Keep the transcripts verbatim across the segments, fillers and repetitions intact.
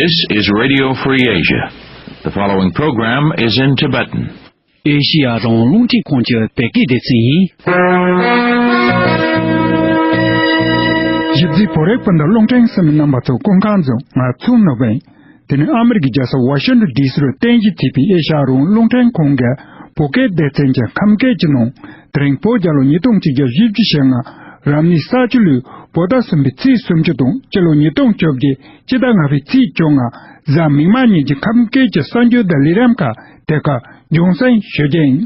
This is Radio Free Asia. The following program is in Tibetan. ཨེ་ཤི་ཡ་རང་དབང་རླུང་འཕྲིན་ཁང་གི་བོད་སྐད་སྡེ་ཚན་ཡིན། ཞིབ་འཇུག་བོད་རིག་སྤུན་ཟླ་རླུང་འཕྲིན་གསན་མི་རྣམ་པ་ཚོ་སྐུ་ཁམས་བཟང་། ང་ཚུལ་ནོར་བུ་ཡིན། དེ་ནི་ཨ་མི་རི་ཀའི་རྒྱལ་ས་ཝ་ཤིང་ཊོན་ཌི་སི་རུ་རྟེན་གཞི་བྱས་པའི་ཨེ་ཤ་ཡ་རང་དབང་རླུང་འཕྲིན་ཁང་གི་བོད་སྐད་སྡེ་ཚན་གྱི་ཁམས་སྐད་ཀྱི་ནང་། དེ་རིང་བོད་རྒྱལ་ལོ་ཉིས་སྟོང་གཅིག་བརྒྱ་བཞི་བཅུ་ཞེ་ལྔ། རབ་གནས་ས་བྱི་ལོའི་བོད་ཟླ་གསུམ་པའི་ཚེས་སུམ་ཅུ་དང་སྤྱི་ལོ་ཉིས་སྟོང་བཅོ་བརྒྱད་སྤྱི་ཟླ་ལྔ་པའི་ཚེས་བཅོ་ལྔ་གཟའ་མིག་དམར་ཉིན་གྱི་ཁམས་སྐད་ཀྱི་གསར་འགྱུར་དང་ལས་རིམ་ཁག་དེ་ག་རྒྱང་སྲིང་ཞུ་རྒྱུ་ཡིན།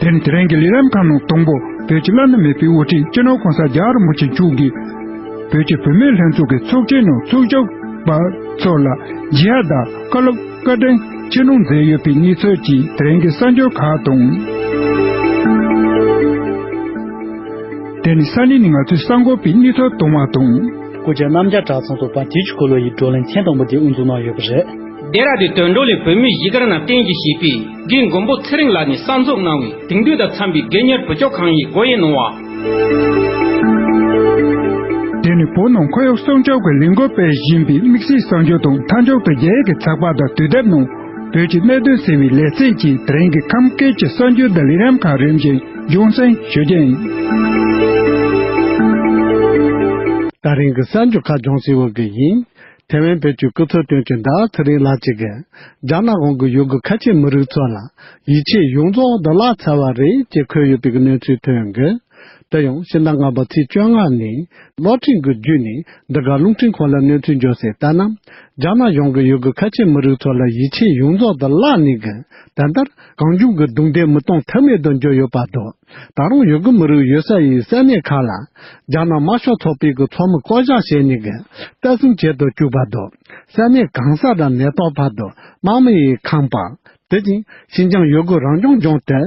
དེ་ནི་དེ་རིང་གི་ལས་རིམ་ཁག་ནང་དང་པོ་བོད་ཀྱི་བླ་ན་མེད་པའི་དབུ་ཁྲིད་སྤྱི་ནོར་༸གོང་ས་༸རྒྱལ་བ་རིན་པོ་ཆེ་མཆོག་གིས་བོད་ཀྱི་བུད་མེད་ལྷན་ཚོགས་ཀྱི་ཚོགས་ཆེན་ནང་ཚོགས་ཞུགས་པ་ཚོ་ལ་རྒྱལ་དར་བཀའ་སློབ་བཀའ་དྲིན་ཆེ་མཐོང་མཛད་ཡོད་པའི་གནས་ཚུལ་གྱི་དེ་རིང་གི་གསར་འགྱུར་ཁག་དང་། དེ་ནི་ས་གནས་ནས་ང་ཚོའི་གསར་འགོད་པའི་གནས་ཚུལ་གཏོང་བ་དང་། སྐུ་མཁྱེན་རྣམ་རྒྱལ་གྲྭ་ཚང་དུ་བར་དུས་ཀྱི་འཁོར་ལོ་ཡི་བགྲོ་གླེང་ཐེངས་དང་པོ་དེ་དབུ་འཛུགས་གནང་ཡོད་པ་རེད། ལྡེ་ར་ལྡུན་དོན་གྲུབ་གླིང་བོད་མིའི་གཞིས་སྒར་ནང་རྟེན་གཞི་བྱས་པའི་རྒན་མགོན་པོ་ཚེ་རིང་ལགས་ནས་གསར་འཛུགས་གནང་བའི་དེང་དུས་དང་འཚམ་པའི་སྒེར་གཉེར་བུ་བཅོལ་ཁང་ཡི་སྒོ་དབྱེ་གནང་བ། དེ་ནི་བོད་ནང་ཁོར་ཡུག་སྲུང་སྐྱོབ་ཀྱི་ལས་འགུལ་སྤེལ་བཞིན་པའི་དམིགས་བསལ་གསར་འགྱུར་དང་མཐའ་མཇུག་ཏུ་རྒྱ་ཡིག་གི་ཚགས་པར་དང་དུས་དེབ་ནང་བོད་ཀྱི་གནད་དོན་ཟེར་བའི་ལེ་ཚན་གྱིས་དེ་རིང་གི་ཁམས་སྐད་ཀྱི་གསར་འགྱུར་དང་ལས་རིམ་ཁག་རིམ་བཞིན་རྒྱང་སྲིང་ཞུ་རྒྱུ་ཡིན། ད་རིང་གི་གསར་འགྱུར་ཁག་རྒྱང་སྲིང་འོག་གི་ཡིན། ཐེ་ཝན་བོད་ཀྱི་སྐུ་ཚབ་དོན་གཅོད་ཟླ་བ་ཚེ་རིང་ལགས་གཅིག་གིས་རྒྱ་ནག་གཞུང་གིས་ཡུ་གུར་ཁ་ཆེ་མི་རིགས་ཚོ་ལ་ཡིད་ཆེས་ཡོངས་རྫོགས་བརླག་ཚར་བ་རེད་ཅེས་འཁོད་ཡོད་པའི་གནས་ཚུལ་ཐོན་ཡོད། དེ་ཡང་ཕྱི་ཟླ་ལྔ་པ་ཚེས་བཅོ་ལྔ་ནས་གློག་འཕྲིན་གྱི་བརྒྱུད་ནས་འདི་ག་རླུང་འཕྲིན་ཁང་ལ་གནས་ཚུལ་འབྱོར་གསལ་ལྟར་ན། རྒྱ་ནག་གཞུང་གིས་ཡུ་གུར་ཁ་ཆེ་མི་རིགས་ཚོ་ལ་ཡིད་ཆེས་ཡོངས་རྫོགས་བརླག་ནས་གི་ད་ལྟར་གང་བྱུང་གི་རྡུང་རྡེག་མི་གཏོང་ཐབས་མེད་དུ་གྱུར་ཡོད་པ་འདུག་ད་རུང་ཡུ་གུར་མི་རིགས་ཡོད་ས་ཡི་ས་གནས་ཁག་ལ་རྒྱ་ནག་དམར་ཤོག་ཚོགས་པའི་གི་ཚོགས་མི་བསྐོ་བཞག་བྱས་ནས་གི་ལྟ་སྲུང་བྱེད་དུ་བཅུག་པ་འདུག་ས་གནས་གང་ས་ར་ནད་ཐོག་བར་དུ་དམག་མི་ཡིས་ཁེངས་པ། དེ་བཞིན་ཤིན་ཅང་ཡུ་གུར་རང་སྐྱོང་ལྗོངས་དེ་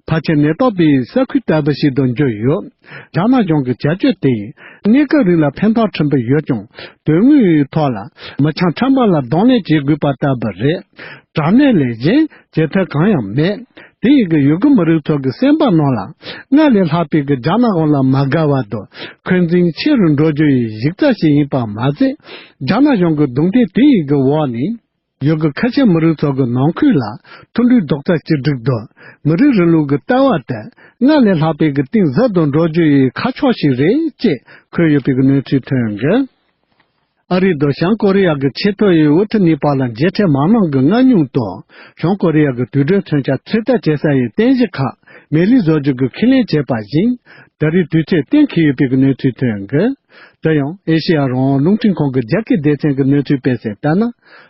ཕལ་ཆེར་ནད་ཐོག་པའི་ས་ཁུལ་ལྟ་བུ་ཞིག་ཏུ་གྱུར་ཡོད། རྒྱ་ནག་གཞུང་གི་བྱ་སྤྱོད་དེ་ཡིས་གནས་སྐབས་རིང་ལ་ཕན་ཐོགས་ཕྲན་བུ་ཡོད་ཀྱང་དོན་དངོས་ཐོག་ལ་མི་ཆང་ཁྲམ་པ་ལ་གདོང་ལེན་བྱེད་དགོས་པ་ལྟ་བུ་རེད། དྲག་གནོན་ལས་གཞན་བྱེད་ཐབས་གང་ཡང་མེད། དེ་ཡིས་གི་ཡུ་གུར་མི་རིགས་ཚོ་གི་སེམས་པ་ནང་ལ་སྔར་ལས་ལྷག་པའི་གི་རྒྱ་ནག་དབང་ལ་མ་དགའ་བ་དང་འཁོན་འཛིན་ཆེ་རུ་འགྲོ་རྒྱུ་ཡི་གཞི་རྩ་ཞིག་ཡིན་པ་མ་ཟད། རྒྱ་ནག་གཞུང་གི་རྡུང་རྡེག་དེ་ཡི་གི་འོག་ནས་ཡུ་གུར་ཁ་ཆེ་མི་རིགས་ཚོ་གི་ནང་ཁུལ་ལ་མཐུན་སྒྲིལ་རྡོག་རྩ་གཅིག་སྒྲིལ་དང་མི་རིགས་རིང་ལུགས་ཀྱི་ལྟ་བ་དེ་སྔར་ལས་ལྷག་པའི་གི་གཏིང་ཟབ་ཏུ་འགྲོ་རྒྱུ་ཡི་ཁ་ཕྱོགས་ཤིག་རེད་ཅེས་འཁོད་ཡོད་པའི་གི་གནས་ཚུལ་ཐོན་ཡོད། ཨ་རི་དང་བྱང་ཀོ་རི་ཡ་གི་ཆེས་མཐོ་ཡི་དབུ་ཁྲིད་གཉིས་བར་ལ་མཇལ་འཕྲད་མ་གནང་གི་སྔ་མྱོང་དུ་བྱང་ཀོ་རི་ཡ་གི་དུས་དྲན་མཚོན་ཆ་ཚོད་ལྟ་བྱེད་ས་ཡི་རྟེན་གཞི་ཁག་མེ་ལི་བཟོ་རྒྱུ་གི་ཁས་ལེན་བྱས་པ་བཞིན་ད་རེས་དུས་ཚོད་གཏན་འཁེལ་ཡོད་པའི་གི་གནས་ཚུལ་ཐོན་ཡོད། དེ་ཡང་ཨེ་ཤེ་ཡ་རང་དབང་རླུང་འཕྲིན་ཁང་གི་རྒྱ་སྐད་སྡེ་ཚན་གྱི་གནས་ཚུལ་སྤེལ་གསལ་ལྟར་ན།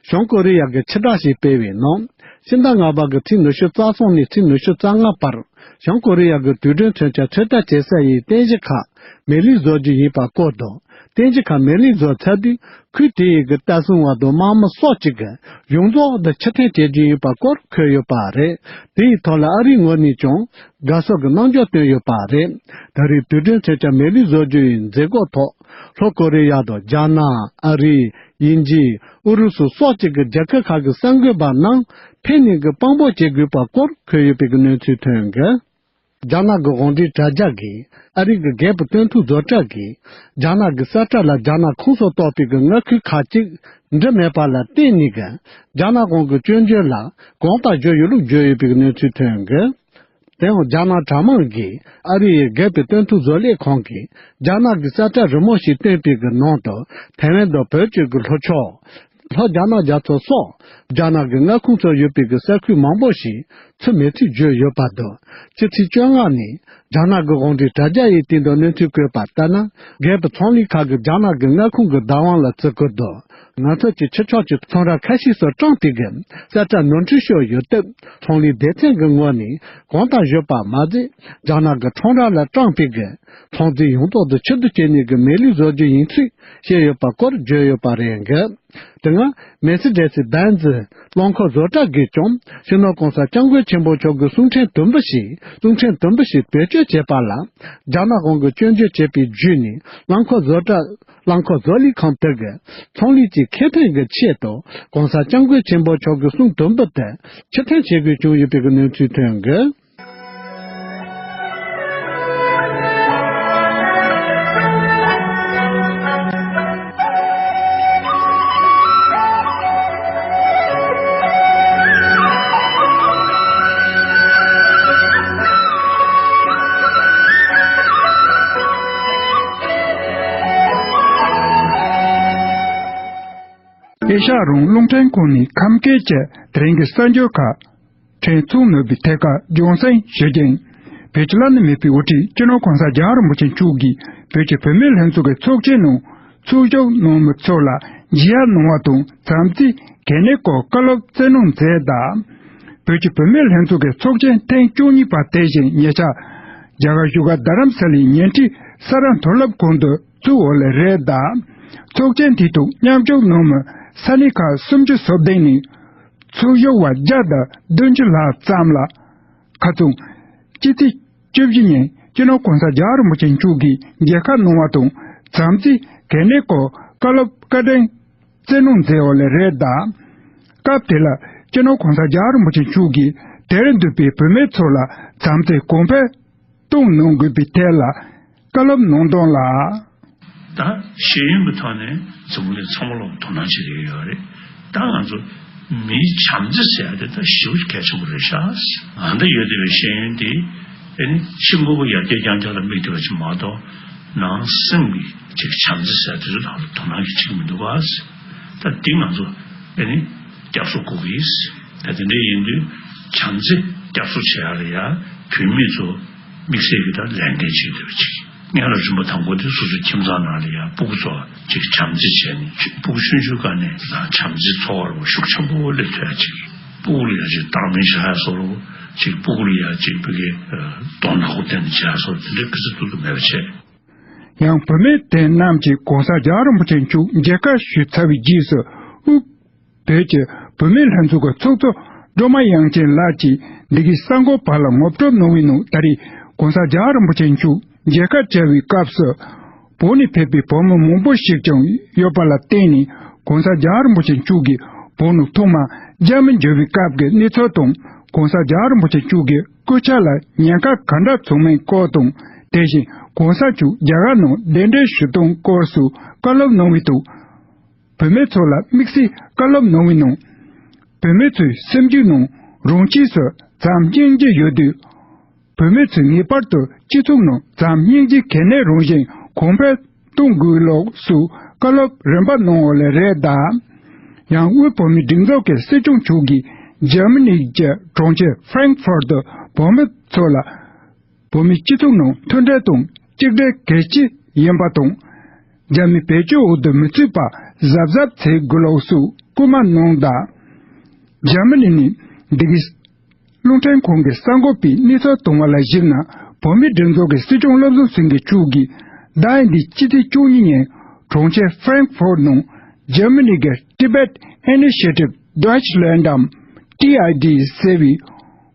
བྱང་ཀོ་རི་ཡ་གིས་ཕྱིར་བསྒྲགས་ཤིག་སྤེལ་བའི་ནང་། ཕྱི་ཟླ་ལྔ་པ་གི་ཚེས་ཉི་ཤུ་རྩ་གསུམ་ནས་ཚེས་ཉི་ཤུ་རྩ་ལྔ་བར་བྱང་ཀོ་རི་ཡ་གི་དུས་དྲན་མཚོན་ཆ་ཚོད་ལྟ་བྱེད་ས་ཡི་རྟེན་གཞི་ཁག་མེ་ལི་བཟོ་རྒྱུ་ཡིན་པ་སྐོར་དང་། རྟེན་གཞི་ཁག་མེ་ལི་བཟོ་ཚར་དུས་ཁུལ་དེ་ཡི་གི་ལྟ་སྲུང་བ་དང་དམག་མི་སོགས་གཅིག་གིས་ཡོངས་རྫོགས་དུ་ཕྱིར་འཐེན་བྱེད་རྒྱུ་ཡིན་པ་སྐོར་འཁོད་ཡོད་པ་རེད། དེ་ཡི་ཐོག་ལ་ཨ་རིའི་ངོས་ནས་ཀྱང་དགའ་ཕྱོགས་ཀྱི་རྣམ་འགྱུར་བསྟན་ཡོད་པ་རེད། ད་རེས་དུས་དྲན་མཚོན་ཆ་མེ་ལི་བཟོ་རྒྱུ་ཡི་མཛད་སྒོ་ཐོག་ལྷོ་ཀོ་རི་ཡ་དང་རྒྱ་ནག་ཨ་རི། དབྱིན་ཇི། ཨུ་རུ་སུ་སོགས་བཅས་ཀྱི་རྒྱལ་ཁབ་ཁག་གི་གསར་འགོད་པ་རྣམས་ཕེབས་ནས་ཀྱི་དཔང་པོ་བྱེད་དགོས་པ་སྐོར་འཁོད་ཡོད་པའི་གནས་ཚུལ་ཐོན་ཡོད། རྒྱ་ནག་གི་དབང་འཛིན་དྲ་རྒྱ་གིས་ཨ་རི་གི་རྒྱལ་པོ་སྟོན་ཐུག་བཟོ་གྲྭ་གིས་རྒྱ་ནག་གི་ས་ཁྲ་ལ་རྒྱ་ནག་ཁོངས་སུ་གཏོགས་པའི་གི་མངའ་ཁུལ་ཁག་ཅིག་འབྲི་མེད་པ་ལ་བརྟེན་ནས་ཀྱི་རྒྱ་ནག་གཞུང་གི་སྐྱོན་བརྗོད་ལ་གང་ལྟར་བརྗོད་ཡོད་ལུགས་བརྗོད་ཡོད་པའི་གནས་ཚུལ་ཐོན་ཡོད། དེ་ཡང་རྒྱ་ནག་དྲ་དམངས་ཀྱིས་ཨ་རི་ཡི་རྒྱལ་པོའི་སྟོན་ཐུག་བཟོ་ལས་ཁང་གིས་རྒྱ་ནག་གི་ས་ཁྲ་རི་མོ་ཞིག་བཏོན་པའི་གི་ནང་དུ་ཐའེ་ཝན་དང་བོད་བརྒྱུད་ཀྱི་ལྷོ་ཕྱོགས། ལྷོ་རྒྱ་ནག་རྒྱ་མཚོ་སོགས་རྒྱ་ནག་གི་མངའ་ཁོངས་སུ་ཡོད་པའི་གི་ས་ཁུལ་མང་པོ་ཞིག་ཚུད་མེད་ཚུལ་བརྗོད་ཡོད་པ་འདུག་སྤྱི་ཚེས་བཅོ་ལྔ་ནས་རྒྱ་ནག་གི་དབང་འཛིན་དྲ་རྒྱ་ཡིས་དེ་འདྲ་གནས་ཚུལ་བཀོད་པ་ལྟར་ན། རྒྱལ་པོའི་ཚོང་ལས་ཁང་གིས་རྒྱ་ནག་གི་མངའ་ཁོངས་ཀྱི་བདག་དབང་ལ་བརྩི་བཀུར་དང་། ང་ཚོ་གི་ཕྱི་ཕྱོགས་ཀྱི་ཚོང་ར་ཁ་ཤས་སུ་བཀྲམ་སྟེ་གི་ས་ཁྲ་ནོར་འཁྲུལ་ཤོར་ཡོད་སྟབས། ཚོང་ལས་སྡེ་ཚན་གྱི་ངོས་ནས་གང་ལྟར་བཞུགས་པ་མ་ཟད། རྒྱ་ནག་གི་ཁྲོམ་ར་ལ་བཀྲམ་སྟེ་གི་ཚོང་རྫས་ཡོངས་རྫོགས་དུ་ཕྱིར་བསྡུ་བྱས་ནས་གི་མེ་ལུགས་བཟོ་རྒྱུ་ཡིན་ཚུལ་བཤད་ཡོད་པ་སྐོར་བརྗོད་ཡོད་པ་རེད་གི། དེ་སྔ་མེ་སི་ཌེ་སི་བྷེན་ཛི་རླངས་འཁོར་བཟོ་གྲྭ་གིས་ཀྱང་སྤྱི་ནོར་༸གོང་ས་༸སྐྱབས་མགོན་ཆེན་པོ་མཆོག་གི་གསུང་འཕྲིན་དུམ་བུ་ཞིག་གསུང་འཕྲིན་དུམ་བུ་ཞིག་བེད་སྤྱོད་བྱས་པ་ལ། རྒྱ་ནག་གཞུང་གིས་སྐྱོན་བརྗོད་བྱས་པའི་བརྒྱུད་ནས་རླངས་འཁོར་བཟོ་གྲྭ་རླངས་འཁོར་བཟོ་ལས་ཁང་དེ་གིས་ཚོང་ལས་ཀྱི་ཁེ་ཕན་གྱི་ཆེད་དུ་༸གོང་ས་༸སྐྱབས་མགོན་ཆེན་པོ་མཆོག་གི་གསུང་དུམ་བུ་དེ་ཕྱིར་འཐེན་བྱེད་དགོས་བྱུང་ཡོད་པའི་གནས་ཚུལ་ཐོན་ཡོད། ཨེ་ཤ་ཡ་རང་དབང་རླུང་འཕྲིན་ཁང་ནས་ཁམས་སྐད་ཀྱི་དེ་རིང་གི་གསར་འགྱུར་ཁག་ཕྲན་ཚོགས་ནོར་བུའི་ཐད་ཀར་རྒྱང་སྲིང་ཞུ་རྒྱུ་ཡིན། བོད་ཀྱི་བླ་ན་མེད་པའི་དབུ་ཁྲིད་སྤྱི་ནོར་གོང་ས་རྒྱལ་བ་རིན་པོ་ཆེ་མཆོག་གིས་བོད་ཀྱི་བུད་མེད་ལྷན་ཚོགས་ཀྱི་ཚོགས་ཆེན་ནང་ཚོགས་ཞུགས་གནང་མི་ཚོ་ལ་མཇལ་ཁ་གནང་བ་དང་། བྱམས་བརྩེའི་གལ་གནད་སྐོར་བཀའ་སློབ་སྩལ་གནང་མཛད་གདའ། བོད་ཀྱི་བུད་མེད་ལྷན་ཚོགས་ཀྱི་ཚོགས་ཆེན་ཐེངས་བཅུ་གཉིས་པ་དེ་བཞིན་ཉེ་ཆར་རྒྱ་གར་བཞུགས་སྒར་རྡ་རམ་ས་ལའི་ཉེ་འཁྲིས་ས་རཱ་མཐོ་སློབ་ཁང་དུ་བཙུགས་ཡོད་ལེ་རེད་གདའ། ཚོགས་ཆེན་དེའི་ཐོག་མཉམ་ཞུགས་གནང་མི་ས་གནས་ཁག་སུམ་ཅུ་སོ་བདུན་ནས་ཚོགས་ཞུགས་པ་བརྒྱ་དང་བདུན་ཅུ་ལྷག་ཙམ་ལ། ཁ་རྩང་ཕྱི་ཚེས་བཅུ་བཞི་ཉིན་སྤྱི་ནོར་གོང་ས་རྒྱལ་བ་རིན་པོ་ཆེ་མཆོག་གིས་མཇལ་ཁ་གནང་བ་དང་། བྱམས་བརྩེའི་གལ་གནད་སྐོར་བཀའ་སློབ་བཀའ་དྲིན་སྩལ་གནང་མཛད་ཡོད་ལེ་རེད་གདའ། སྐབས་དེ་ལ་སྤྱི་ནོར་གོང་ས་རྒྱལ་བ་རིན་པོ་ཆེ་མཆོག་གིས་དེར་འདུས་པའི་བུད་མེད་ཚོ་ལ་བྱམས་བརྩེ་གོང་འཕེལ་གཏོང་གནང་དགོས་པའི་ཐད་ལ་བཀའ་སློབ་གནང་དོན་ལ། ད་ཤེས་ཡོན་གྱི་ཐོག་ནས་འཛམ་བུ་གླིང་ཚང་མ་ལ་དོ་སྣང་བྱེད་ཀྱི་ཡོད་རེད། ད་ང་ཚོ་མིའི་བྱམས་བརྩེ་ཟེར་ཡ་དེ་ད་ཞེ་པོ་གལ་ཆེན་པོ་རེད་ཤག་ཨ་ད་ཡོད་བསྡད་པའི་ཤེས་ཡོན་དེ་ཨེ་ནི་ཕྱི་དངོས་པོ་ཡར་རྒྱས་རྐྱང་རྐྱང་ལ་དམིགས་བསྡད་པ་ཅིག་མ་གཏོགས། ནང་སེམས་ཀྱི་ཅིག་བྱམས་བརྩེ་ཟེར་དེ་ཚོ་ལ་དོ་སྣང་གི་བྱེད་ཀྱི་མི་འདུག་ག་ད་འདི་ང་ཚོ་ཨེ་ནི་བསྐྱར་གསོ་དགོས་ཀྱི་ཡིན། ད་དེ་འདྲ་ཡིན་དུས་བྱམས་བརྩེ་བསྐྱར་གསོ་བྱེད་ཡ་ལ་ཡ་བུད་མེད་ཚོ་དམིགས་བསལ་གྱི་ད་ལས་འགན་ཅིག་འདུག་ཅིག་སྔོན་ལ་རིམ་པ་དང་པོ་དེ་སོ་སོའི་ཁྱིམ་ཚང་ནང་ལ་ཡ་སྤུ་གུ་ཚོ་ཅིག་བྱམས་བརྩེ་བྱས་ནས་སྤུ་གུ་ཆུང་ཆུང་སྒང་ནས་བྱམས་བརྩེ་འཚོ་བ་ལ་ཤུགས་ཆེན་པོ་སླེབས་ཐུབ་ཡ་ཅིག་སྤུ་གུ་ལ་ཡ་ཅིག་བརྡ་མིན་བྱ་ཡ་བཟོ་རོགས་ཅིག་སྤུ་གུ་ལ་ཡ་ཅིག་བུ་གའི་གདོང་ནག་པོ་བསྟན་ནས་བྱ་ཡ་བཟོ་རོགས་དེ་འདྲའི་སྐུ་ཚེ་ཐུབ་ཐུབ་མེད་པ་བྱས། ཡང་བུད་མེད་དེ་རྣམས་ཀྱིས་གོང་ས་རྒྱལ་བ་རིན་པོ་ཆེ་མཆོག་མཇལ་ཁ་ཞུས་ཚར་བའི་རྗེས་སུ་དབུས་བོད་ཀྱི་བུད་མེད་ལྷན་ཚོགས་ཀྱི་ཚོགས་གཙོ་སྒྲོལ་མ་དབྱངས་ཅན་ལགས་ཀྱིས་འདི་གའི་གསར་འགོད་པ་ལ་ངོ་སྤྲོད་གནང་བའི་ནང་། ད་རེས་གོང་ས་རྒྱལ་བ་རིན་པོ་ཆེ་མཆོག་མཇལ་ཁ་བཅར་བའི་སྐབས་སུ་བོད་ནས་ཕེབས་པའི་བོད་མི་མང་པོ་ཞིག་ཀྱང་ཡོད་པ་ལ་བརྟེན་ནས། གོང་ས་རྒྱལ་བ་རིན་པོ་ཆེ་མཆོག་གིས་བོད་ནང་ཐོག་མར་མཇལ་མོལ་འབྱོར་བའི་སྐབས་ཀྱི་གནས་ཚུལ་དང་། གོང་ས་རྒྱལ་བ་རིན་པོ་ཆེ་མཆོག་གི་སྐུ་ཕྱྭ་ལ་ཉེན་ཁ་ག་འདྲ་བྱུང་མིན་སྐོར་དང་། དེ་བཞིན་གོང་ས་མཆོག་རྒྱ་གར་ནང་གདན་འདྲེན་ཞུ་སྟངས་སྐོར་སོགས་བཀའ་སློབ་གནང་བའི་ཐོག་བུད་མེད་ཚོ་ལ་དམིགས་བསལ་བཀའ་སློབ་གནང་བའི་ནང་། བུད་མེད་ཚོའི་སེམས་རྒྱུད་ནང་རང་ཆས་སུ་བྱམས་སྙིང་རྗེ་ཡོད་དུས། བུད་མེད་ཚོས་ངེས་པར་དུ་སྤྱི་ཚོགས་ནང་བྱམས་སྙིང་རྗེའི་གལ་གནད་རང་བཞིན་གོང་འཕེལ་གཏོང་དགོས་ལུགས་སུ་བཀའ་སློབ་རིམ་པ་གནང་ཡོད་ལེ་རེད་གདའ། ཡང་དབུས་བོད་མིའི་སྒྲིག་འཛུགས་ཀྱི་སྲིད་སྐྱོང་མཆོག་གིས་འཇར་མ་ནི་གྱི་གྲོང་ཁྱེར་ཧྥ་རེང་ཧྥུར་དུ་བོད་མི་ཚོ་ལ་བོད་མིའི་སྤྱི་ཚོགས་ནང་མཐུན་སྒྲིལ་དང་གཅིག་སྒྲིལ་གལ་ཆེ་ཡིན་པ་དང་། རྒྱ་མིའི་བེད་སྤྱོད་འོག་ཏུ་མི་ཚུད་པ་གཟབ་གཟབ་བྱེད་དགོས་ལུགས་སུ་སྐུལ་མ་གནང་གདའ། འཇར་མ་ནི་ནས་འདི་གའི་རླུང་འཕྲིན་ཁང་གི་གསར་འགོད་པས་གནས་ཚུལ་བཏང་བ་ལ་གཞིགས་ན། བོད་མིའི་སྒྲིག་འཛུགས་ཀྱི་སྲིད་སྐྱོང་བློ་བཟང་སེང་གེ་མཆོག་གིས་ཟླ་འདིའི་སྤྱི་ཚེས་བཅུ་གཉིས་ཉིན་གྲོང་ཁྱེར་ཧྥ་རེང་ཧྥུར་ནང་འཇར་མ་ནི་གྱི་Tibet Initiative Deutschland འམ་ཊི་ཨའི་ཌི་ཟེར་བའི་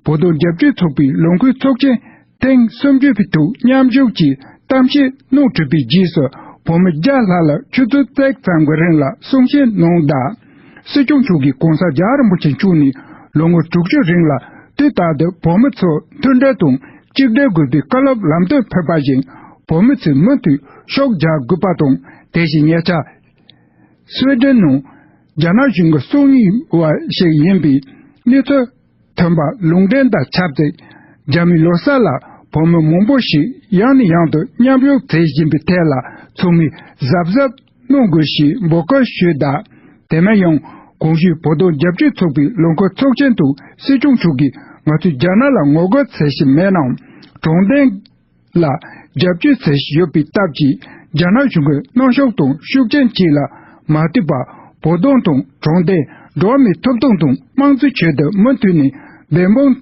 བོད་དོན་རྒྱབ་སྐྱོར་ཚོགས་པའི་ལོ་འཁོར་ཚོགས་ཆེན་ཐེངས་སུམ་ཅུ་པའི་ཐོག་མཉམ་ཞུགས་ཀྱིས་གཏམ་བཤད་གནང་གྲུབ་པའི་རྗེས་སུ། བོད་མི་བརྒྱ་ལྷག་ལ་ཆུ་ཚོད་ཙམ་ཙམ་གྱི་རིང་ལ་གསུང་བཤད་གནང་གདའ། སྲིད་སྐྱོང་མཆོག་གིས་གོང་ས་རྒྱལ་བ་རིན་པོ་ཆེ་མཆོག་ནས་ལོ་ངོ་དྲུག་ཅུ་རིང་ལ་དུས་རྟག་ཏུ་བོད་མི་ཚོ་མཐུན་སྒྲིལ་དང་གཅིག་སྒྲིལ་དགོས་པའི་བཀའ་སློབ་ལམ་སྟོན་ཕེབས་པ་བཞིན། བོད་མི་ཚོས་མུ་མཐུད་ཤུགས་རྒྱག་དགོས་པ་དང་། དེ་བཞིན་ཉེ་ཆར་སུའེ་ཌེན་ནང་རྒྱ་ནག་གཞུང་གི་སྲོག་ཉེན་བ་ཞིག་ཡིན་པའི་གནས་ཚུལ་ཐོན་པ་ལུང་འདྲེན་དང་ཆབས་ཅིག་རྒྱ་མིའི་ལོ་གསར་ལ་བོད་མི་མང་པོ་ཞིག་ཡང་ནས་ཡང་དུ་མཉམ་ཞུགས་བྱེད་བཞིན་པའི་ཐད་ལ་ཚང་མས་གཟབ་གཟབ་གནང་དགོས་ཞེས་འབོད་སྐུལ་ཞུས་གདའ། དེ་མིན་ཡང་གོང་ཞུས་བོད་དོན་རྒྱབ་སྐྱོར་ཚོགས་པའི་ལོ་འཁོར་ཚོགས་ཆེན་དུ་སྲིད་སྐྱོང་མཆོག་གིས་ང་ཚོས་རྒྱ་ནག་ལ་ངོ་རྒོལ་བྱེད་བཞིན་མེད་ནའང་། དྲང་བདེན་ལ་རྒྱབ་སྐྱོར་བྱེད་བཞིན་ཡོད་པའི་སྟབས་ཀྱིས། རྒྱ་ནག་གཞུང་གི་གནོན་ཤུགས་དང་ཤུགས་རྐྱེན་བཅས་ལ་མ་ལྟོས་པར་བོད་དོན་དང་དྲང་བདེན། འགྲོ་བ་མིའི་ཐོབ་ཐང་དང་དམངས་གཙོའི་ཆེད་དུ་མུ་མཐུད་ནས་འབད་འབུངས་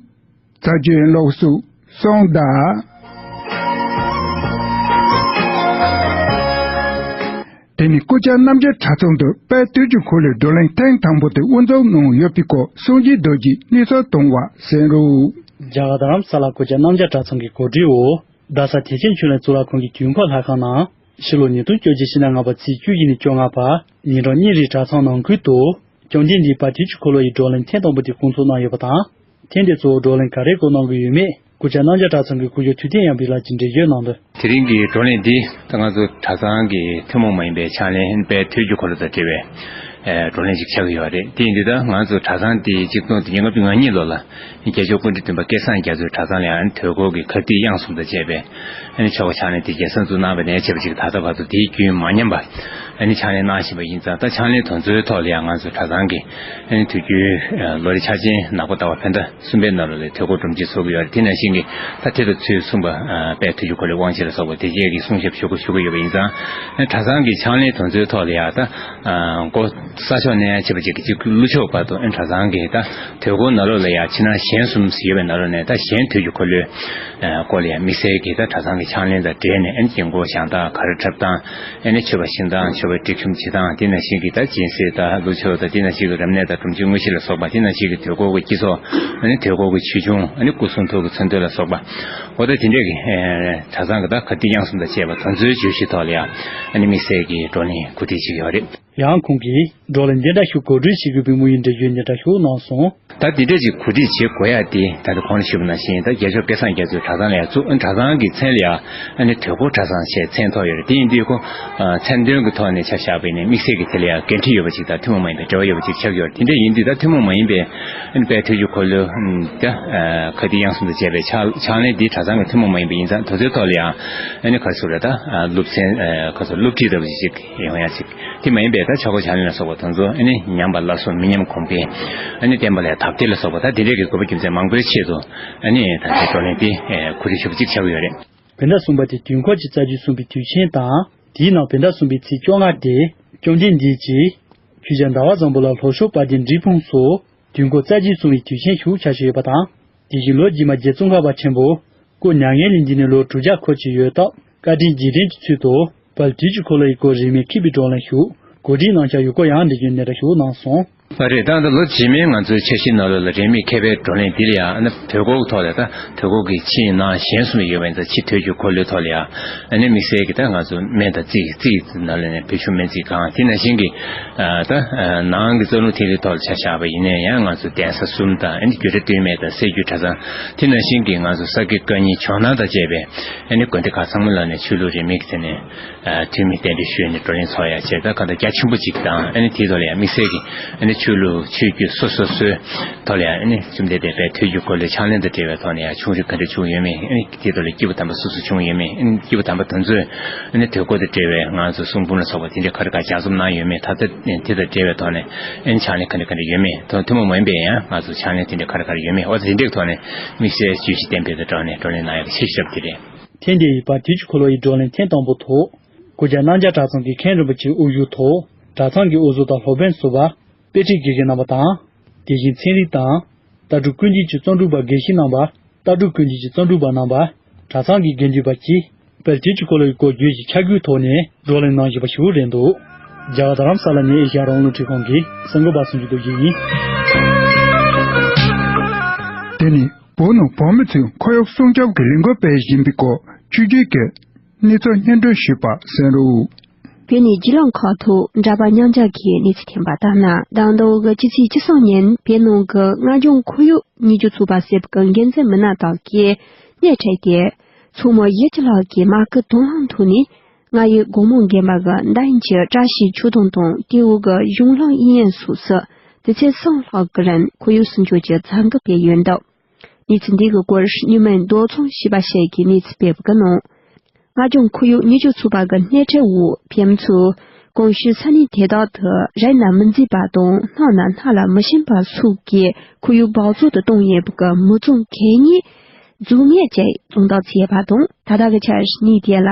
བྱ་རྒྱུ་ཡིན་ལུགས་སུ་གསུངས་གདའ། དེ་ནས་སྐུ་བཅར་རྣམ་རྒྱལ་གྲྭ་ཚང་དུ་དཔལ་དུས་ཀྱི་འཁོར་ལོའི་བགྲོ་གླེང་ཐེངས་དང་པོ་དེ་དབུ་འཛུགས་གནང་ཡོད་པའི་སྐོར་སངས་རྒྱས་རྡོ་རྗེས་གནས་ཚུལ་བཏང་བ་གསན་རོགས། རྒྱ་གར་རྡ་རམ་ས་ལ་སྐུ་བཅར་རྣམ་རྒྱལ་གྲྭ་ཚང་གི་གོ་སྒྲིག་འོག་རྡ་ས་ཐེག་ཆེན་ཆོས་གླིང་གཙུག་ལག་ཁང་གི་དུས་འཁོར་ལྷ་ཁང་ནང་ཕྱི་ལོ་ཉིས་སྟོང་བཅོ་བརྒྱད་ཕྱི་ཟླ་ལྔ་པ་ཚེས་བཅུ་བཞི་ནས་བཅོ་ལྔ་བར་ཉིན་གྲངས་གཉིས་རིང་གྲྭ་ཚང་ནང་ཁུལ་དུ་བཅོམ་ལྡན་འདས་དཔལ་དུས་ཀྱི་འཁོར་ལོ་ཡི་བགྲོ་གླེང་ཐེངས་དང་པོ་དེ་སྐོང་ཚོགས་གནང་ཡོད་པ་དང་། ཐེངས་འདིར་གཙོ་བོ་བགྲོ་གླེང་ག་རེ་སྐོང་གནང་གི་ཡོད་མེད་སྐུ་བཅར་རྣམ་རྒྱལ་གྲྭ་ཚང་གི་སྐུ་ཞབས་ཐུབ་བསྟན་དབྱངས་སྦས་ལགས་ཀྱིས་འགྲེལ་བརྗོད་གནང་དོན། དེ་རིང་གི་བགྲོ་གླེང་འདི་ད་ང་ཚོ་གྲྭ་ཚང་གི་ཐུན་མོང་མ་ཡིན་པའི་ཕྱག་ལེན་དཔལ་དུས་ཀྱི་འཁོར་ལོ་དང་འབྲེལ་བའི་ བགྲོ་གླེང་ཞིག་ཆགས་ཀྱི་ཡོད་རེད། དེ་ཡིན་དུས་ད་ང་ཚོ་གྲྭ་ཚང་དེ་གཅིག་སྟོང་དེ་ཉིས་སྟོང་ལྔ་བཅུ་ང་གཉིས་ལོ་ལ་རྒྱལ་མཆོག་སྐུ་ཕྲེང་བདུན་པ་སྐལ་བཟང་རྒྱ་མཚོའི་གྲྭ་ཚང་ལ་ཡང་དུས་འཁོར་གྱི་ཁ་བྲིས་དབྱངས་གསུམ་དང་བཅས་པའི་ཆོ་ག་ཕྱག་ལེན་དེ་རྒྱལ་ས་འཛུགས་གནང་བ་ནས་བྱས་པ་ཅིག་ད་ལྟ་བར་དུ་དེའི་རྒྱུན་མ་ཉམས་པ་ཕྱག་ལེན་གནང་བཞིན་པ་ཡིན་ཙང་། ད་ཕྱག་ལེན་དེ་ཚོའི་ཐོག་ལ་ཡང་ང་ཚོ་གྲྭ་ཚང་གི་དུས་རྒྱུན་ལོ་རེ་འཆར་ཅན་ནག་པོ་ཟླ་བ་བོད་ཟླ་གསུམ་པའི་ནང་ལོགས་ལ་དུས་འཁོར་སྒྲུབ་མཆོད་ཚོགས་ཀྱི་ཡོད་རེད། དེ་ནང་བཞིན་གྱི་ད་དེ་དང་ཚུལ་མཚུངས་པ་དཔལ་དུས་ཀྱི་འཁོར་ལོའི་དབང་ཆེན་ལ་སོགས་པ་དེ་རྗེས་ཀྱི་གསུང་ཞབས་ཞུ་དགོས་ཞུ་གི་ཡོད་པ་ཡིན་ཙང་། གྲྭ་ཚང་གི་ཕྱག་ལེན་དེ་ཚོའི་ཐོག་ལ་ཡང་ད་སྒོ་ས་ཕྱོགས་ནས་ཡང་བྱས་པ་ཅིག་གི་ཀླུ་ཕྱོགས་བར་དུ་གྲྭ་ཚང་གི་ད་དུས་འཁོར་ནང་ལོགས་ལ་ཡང་ཕྱི་ནང་གཞན་གསུམ་ཡོད་པའི་ནང་ལོགས་ནས་ད་གཞན་དུས་ཀྱི་འཁོར་ལོའི་སྐོར་ལ་ཡང་དམིགས་བསལ་གྱི་ད་གྲྭ་ཚང་གི་ཕྱག་ལེན་དང་འབྲེལ་ནས་ཨ་ནི་དགྱེས་སྐོར་བཞེངས་སྟངས་གར་འཁྲབ་སྟངས། ཨ་ནི་མཆོད་པ་བཤམས་སྟངས། མཆོད་པའི་སྒྲིག་ཁྲིམས་བྱེད་སྟངས། དེ་ནང་བཞིན་གྱི་ད་སྦྱིན་སྲེག་དང་ཀླུ་ཆུ་དང་། དེ་ནང་བཞིན་གྱི་རབ་གནས་དང་སྒྲུབ་མཆོད་དངོས་གཞི་ལ་སོགས་པ། དེ་ནང་བཞིན་གྱི་དུས་འཁོར་གྱི་སྤྱི་ཚོགས། ཨ་ནི་དུས་འཁོར་གྱི་ཆོས་འབྱུང་། ཨ་ནི་སྐུ་གསུང་ཐུགས་ཀྱི་མཚོན་དོན་ལ་སོགས་པ། འོ་ད་དེ་འདྲས་ཀྱི་ཨེ་གྲྭ་ཚང་གི་ད་ཁ་བྲིས་དབྱངས་གསུམ་དང་བཅས་པ་དེ་ཚོའི་བརྗོད་གཞི་ཐོག་ལ་ཡང་ཨ་ནི་དམིགས་བསལ་གྱི་བགྲོ་གླེང་གོ་སྒྲིག་བྱེད་ཀྱི་ཡོད་རེད། ཡང་ཁོང་གིས་བགྲོ་གླེང་འདི་འདྲ་ཞིག་གོ་སྒྲིག་བྱེད་དགོས་པའི་དམིགས་ཡུལ་འགྲེལ་བརྗོད་འདི་འདྲ་ཞིག་གནང་སོང་། ད་འདི་འདྲ་ཅིག་གོ་སྒྲིག་བྱེད་དགོས་ཡ་དེ་ད་ལྟ་གོང་ལ་ཞུས་པ་ནང་བཞིན་ད་རྒྱལ་མཆོག་སྐལ་བཟང་རྒྱ་མཚོའི་གྲྭ་ཚང་ལ་ཡང་བཙུགས། གྲྭ་ཚང་གི་མཚན་ལ་ཡང་ཨ་ནི་དུས་འཁོར་གྲྭ་ཚང་ཞེས་མཚན་ཐོགས་ཡོད་རེད། དེ་ཡིན་དུས་ཁོ་མཚན་དོན་གྱི་ཐོག་ནས་ཆ་བཞག་པ་ཡིན་ན་དམིགས་བསལ་གྱི་དེ་ལ་ཡང་འགན་འཁྲི་ཡོད་པ་ཅིག་དང་ཐུན་མོང་མ་ཡིན་པའི་འབྲེལ་བ་ཡོད་པ་ཅིག་ཆགས་ཡོད་རེད། དེ་འདྲ་ཡིན་དུས་ད་ཐུན་མོང་མ་ཡིན་པའི་ཨ་ནི་དཔལ་དུས་ཀྱི་འཁོར་ལོའི་ད་ཁ་བྲིས་དབྱངས་གསུམ་དང་བཅས་པའི་ཕྱག་ཕྱག་ལེན་འདི་གྲྭ་ཚང་གི་ཐུན་མོང་མ་ཡིན་པ་ཡིན་ཙང་དེ་ཚོའི་ཐོག་ལ་ཡང་ཨ་ནི་ག་རེ་ཟེར་དགོས་རེད། ད་སློབ་ཚན་ག་རེ་ཟེར་སློབ་ཁྲིད་ལྟ་བུ་ཞིག་ཡོང་ཡ་ཅིག་དེ་མ་ཡིན་པའི་ད་ཆོ་ག་ཕྱག་ལེན་ལ་སོགས་པ་དེ་ཚོ་ཨ་ནི་ཉམས་པ་སླར་གསོ་མི་ཉམས་གོང་འཕེལ། ཨ་ནི་བསྟན་པ་ལ་དར་སྤེལ་ལ་སོགས་པ་ད་དེ་འདྲའི་གི་དགོས་པ་རྒྱུ་མཚན་མང་པོའི་ཆེད་དུ་ཨ་ནི་ད་ལྟའི་བགྲོ་གླེང་དེ་གོ་སྒྲིག་ཞུས་པ་ཅིག་ཆགས་ཀྱི་ཡོད་རེད། བོད་ཟླ་གསུམ་པ་དེ་དུས་འཁོར་གྱི་རྩ་རྒྱུད་གསུངས་པའི་དུས་ཆེན་དང་། དེའི་ནང་བོད་ཟླ་གསུམ་པའི་ཚེས་བཅོ་ལྔ་སྟེ། བཅོམ་ལྡན་འདས་ཀྱིས་ཕྱི་རྒྱལ་ཟླ་བ་བཟང་པོ་ལ་ལྷོ་ཕྱོགས་དཔལ་ལྡན་འབྲས་སྤུངས་སུ་དུས་འཁོར་རྩ་རྒྱུད་གསུངས་པའི་དུས་ཆེན་ཞིག་ཆགས་བཞིན་ཡོད་པ་དང་། དེ་བཞིན་ལོ་རྗེས་མ་རྗེ་ཙོང་ཁ་པ་ཆེན་པོ་སྐུ་མྱ་ངན་ལས་འདས་ནས་ལོ་དྲུག་བརྒྱ་འཁོར་གྱི་ཡོད་སྟབས། བཀའ་དྲིན་རྗེས་དྲན་གྱི་ཚུལ་དུ་དཔལ་དུས་ཀྱི་འཁོར་ལོ་ཡི་སྐོར་རིན་མེད་མཁས་པའི་བགྲོ་གླེང་ཞུ་གོ་སྒྲིག་གནང་འཆར་ཡོད་སྐོར་ཡང་འགྲེལ་བརྗོད་འདི་འདྲ་ཞིག་གནང་སོང་། ཨ་རེད། ད་ལྟ་ལོ་རྗེས་མའི་ང་ཚོའི་འཆར་གཞིའི་ནང་ལོགས་ལ་རིན་མེད་མཁས་པའི་བགྲོ་གླེང་འདི་ལ་ཡང་ཨ་ནི་དུས་འཁོར་གྱི་ཐོག་ལ་ད་དུས་འཁོར་གྱི་ཕྱི་ནང་གཞན་གསུམ་ཡོད་པ་ཡིན་ཙང་། ཕྱི་དུས་ཀྱི་འཁོར་ལོའི་ཐོག་ལ་ཡང་ཨ་ནི་དམིགས་བསལ་གྱི་ད་ང་ཚོ་སྨན་དང་རྩིས། རྩིས་ནང་ལ་ནས་བོད་ཆུ་སྨན་རྩིས་ཁང་། དེ་ནང་བཞིན་གྱི་ད་ནང་གི་རྩ་རླུང་ཐིག་ལེའི་ཐོག་ལ་ཆ་བཞག་པ་ཡིན་ན་ཡང་ང་ཚོ་གདན་ས་གསུམ་དང་། ཨ་ནི་རྒྱུད་གྲྭ་སྟོད་སྨད་དང་སྲད་རྒྱུད་གྲྭ་ཚང་། དེ་ནང་བཞིན་གྱི་ང་ཚོ་ས་དགེ་བཀའ་རྙིང་ཇོ་ནང་དང་བཅས་པའི་ཨ་ནི་དགོན་སྡེ་ཁག་ཚང་མ་ལ་ནས་ཆོས་ལུགས་རིས་མེད་ཀྱི་ཐད་ནས། ཐུན་མིན་རྟེན་འབྲེལ་ཞུས་ནས་བགྲོ་གླེང་ཚོགས་ཡ་བྱས། ད་ག་ད་རྒྱ་ཆེན་པོ་ཅིག་དང་། ཨ་ནི་དེའི་ཐོག་ལ་ཡང་དམིགས་བསལ་གྱི་ཨ་ནི་ཆོས་ལུགས་ཆོས་བརྒྱུད་སོ་སོ་སོའི་ཐོག་ལ་ཡང་ཨ་ནི་བཅོམ་ལྡན་འདས་དཔལ་དུས་ཀྱི་འཁོར་ལོའི་ཕྱག་ལེན་དང་འབྲེལ་བའི་ཐོག་ནས་ཡང་ཆུང་རིགས་ག་འདྲ་བྱུང་ཡོད་མེད། ཨ་ནི་དེའི་ཐོག་ལ་སྐྱེས་བུ་དམ་པ་སུ་སུ་བྱུང་ཡོད་མེད། ཨ་ནི་སྐྱེས་བུ་དམ་པ་དེ་ཚོས་ཨ་ནི་དུས་འཁོར་དང་འབྲེལ་བའི་ང་ཚོ་གསུང་འབུམ་ལ་སོགས་པ་དེ་འདྲ་ག་རེ་ག་སྦྱང་རྩོམ་གནང་ཡོད་མེད། ད་ལྟ་དེ་དང་འབྲེལ་བའི་ཐོག་ནས་ཨ་ནི་ཕྱག་ལེན་ག་འདྲ་ག་འདྲ་ཡོད་མེད། ཐུན་མོང་མ་ཡིན་པའི་ཡང་ང་ཚོ་ཕྱག་ལེན་དེ་འདྲ་ག་རེ་ག་རེ་ཡོད་མེད། འོ་དེ་འདྲའི་ཐོག་ནས་དམིགས་བསལ་བརྗོད་གཞི་གཏན་འབེབས་དང་སྦྲགས་ནས་བགྲོ་གླེང་གནང་ཡག་གི་འཆར་གཞི་ཞིག་དེ་རེད། ཐེངས་འདིའི་དཔལ་དུས་ཀྱི་འཁོར་ལོ་ཡི་བགྲོ་གླེང་ཐེངས་དང་པོའི་ཐོག་སྐུ་རྒྱལ་རྣམ་རྒྱལ་གྲྭ་ཚང་གི་མཁན་རིན་པོ་ཆེའི་དབུ་བཞུགས་ཐོག་གྲྭ་ཚང་གི་དབུ་བཟོ་དང་སློབ་དཔོན་ཟུར་པ་དཔེ་ཁྲིད་དགེ་རྒན་རྣམ་པ་དང་། དེ་བཞིན་ཚན་རིག་དང་ལྟ་གྲུབ་ཀུན་རྒྱུད་ཀྱི་རྩོམ་སྒྲིག་པ་དགེ་བཤེས་རྣམ་པ། ལྟ་གྲུབ་ཀུན་རྒྱུད་ཀྱི་རྩོམ་སྒྲིག་པ་རྣམ་པ། གྲྭ་ཚང་གི་དགེ་འདུན་པ་བཅས་དཔལ་དུས་ཀྱི་འཁོར་ལོ་ཡི་སྐོར་བརྗོད་ཀྱི་ཆ་བགོས་ཐོག་ནས་བགྲོ་གླེང་གནང་བཞིན་པ་ཞིག་རེད་འདུག་རྒྱ་གར་རྡ་རམ་ས་ལ་ནས་ཨེ་ཤ་ཡ་རང་དབང་རླུང་འཕྲིན་ཁང་གི་གསར་འགོད་པ་སུ་འཇུ་རྡོ་རྗེ་ཡིན། དེ་ནི་བོད་ནང་བོད་མི་ཚོས་ཁོར་ཡུག་སྲུང་སྐྱོབ་ཀྱི་ལས་འགུལ་སྤེལ་བཞིན་པའི་སྐོར་ཆུ་རྒྱུད་ཀྱི་གནས་ཚུལ་སྙན་སྒྲོན་ཞུས་པ་གསན་རོགས། བོད་ནས་བརྒྱུད་ལམ་ཁག་ཐོག་འདྲ་པར་ཉམས་ཆག་གི་གནས་ཚུལ་ཐོན་པ་ལྟར་ན། ཟླ་འདིའི་གི་ཕྱི་ཚེས་བཅུ་གསུམ་ཉིན་བོད་ནང་གི་སྔ་འགྱངས་ཁོར་ཡུག་ཉེས་སྐྱོན་ཚོགས་པ་ཟེར་བའི་འགན་འཛིན་མི་སྣ་དག་གིས་སྣེ་ཁྲིད་དེ། མཚོ་མོ་བཞི་བཅུ་ལྷག་གི་མ་སྐུལ་དོ་སྣང་ཐོག་ནས། རྔ་ཡབ་དགོང་མོ་དགོན་པ་གི་མདའ་ཡན་གྱི་བཀྲ་ཤིས་ཆོས་སྡོང་དང་། དེའི་འོག་གི་གཞུང་ལམ་གཡས་གཡོན་སོགས་སུ་དུས་ཚོད་གསུམ་ལྷག་གི་རིང་ཁོར་ཡུག་སྲུང་སྐྱོབ་ཀྱི་གྱབ་འགུལ་སྤེལ་ཡོད་འདུག་གནས་ཚུལ་འདི་གི་སྐོར་བརྙན་མིང་རྡོ་ཚོང་ཞེས་པ་ཞིག་གིས་གནས་ཚུལ་སྤེལ་བའི་ནང་། སྔ་འགྱངས་ཁོར་ཡུག་ཉེས་སྐྱོན་ཚོགས་པ་གི་སྣེ་ཁྲིད་འོག་བོད་མི་ཚོས་གོང་ཞུས་ས་གནས་དེ་དག་ཏུ་རིག་ན་མི་མཛེས་པ་དང་སྣང་ན་སྣ་ལ་མི་ཞིམ་པ་སོགས་ཀྱི་ཁོར་ཡུག་འབག་བཙོག་ཏུ་གཏོང་ཡས་པའི་མི་ཚང་གད་སྙིགས་རྫུས་མས་ཀྱིས་བཙོངས་ཐབས་བྱས་པ་དང་། ད་ལྟ་གི་ཆར་གནས་དེ་ལ་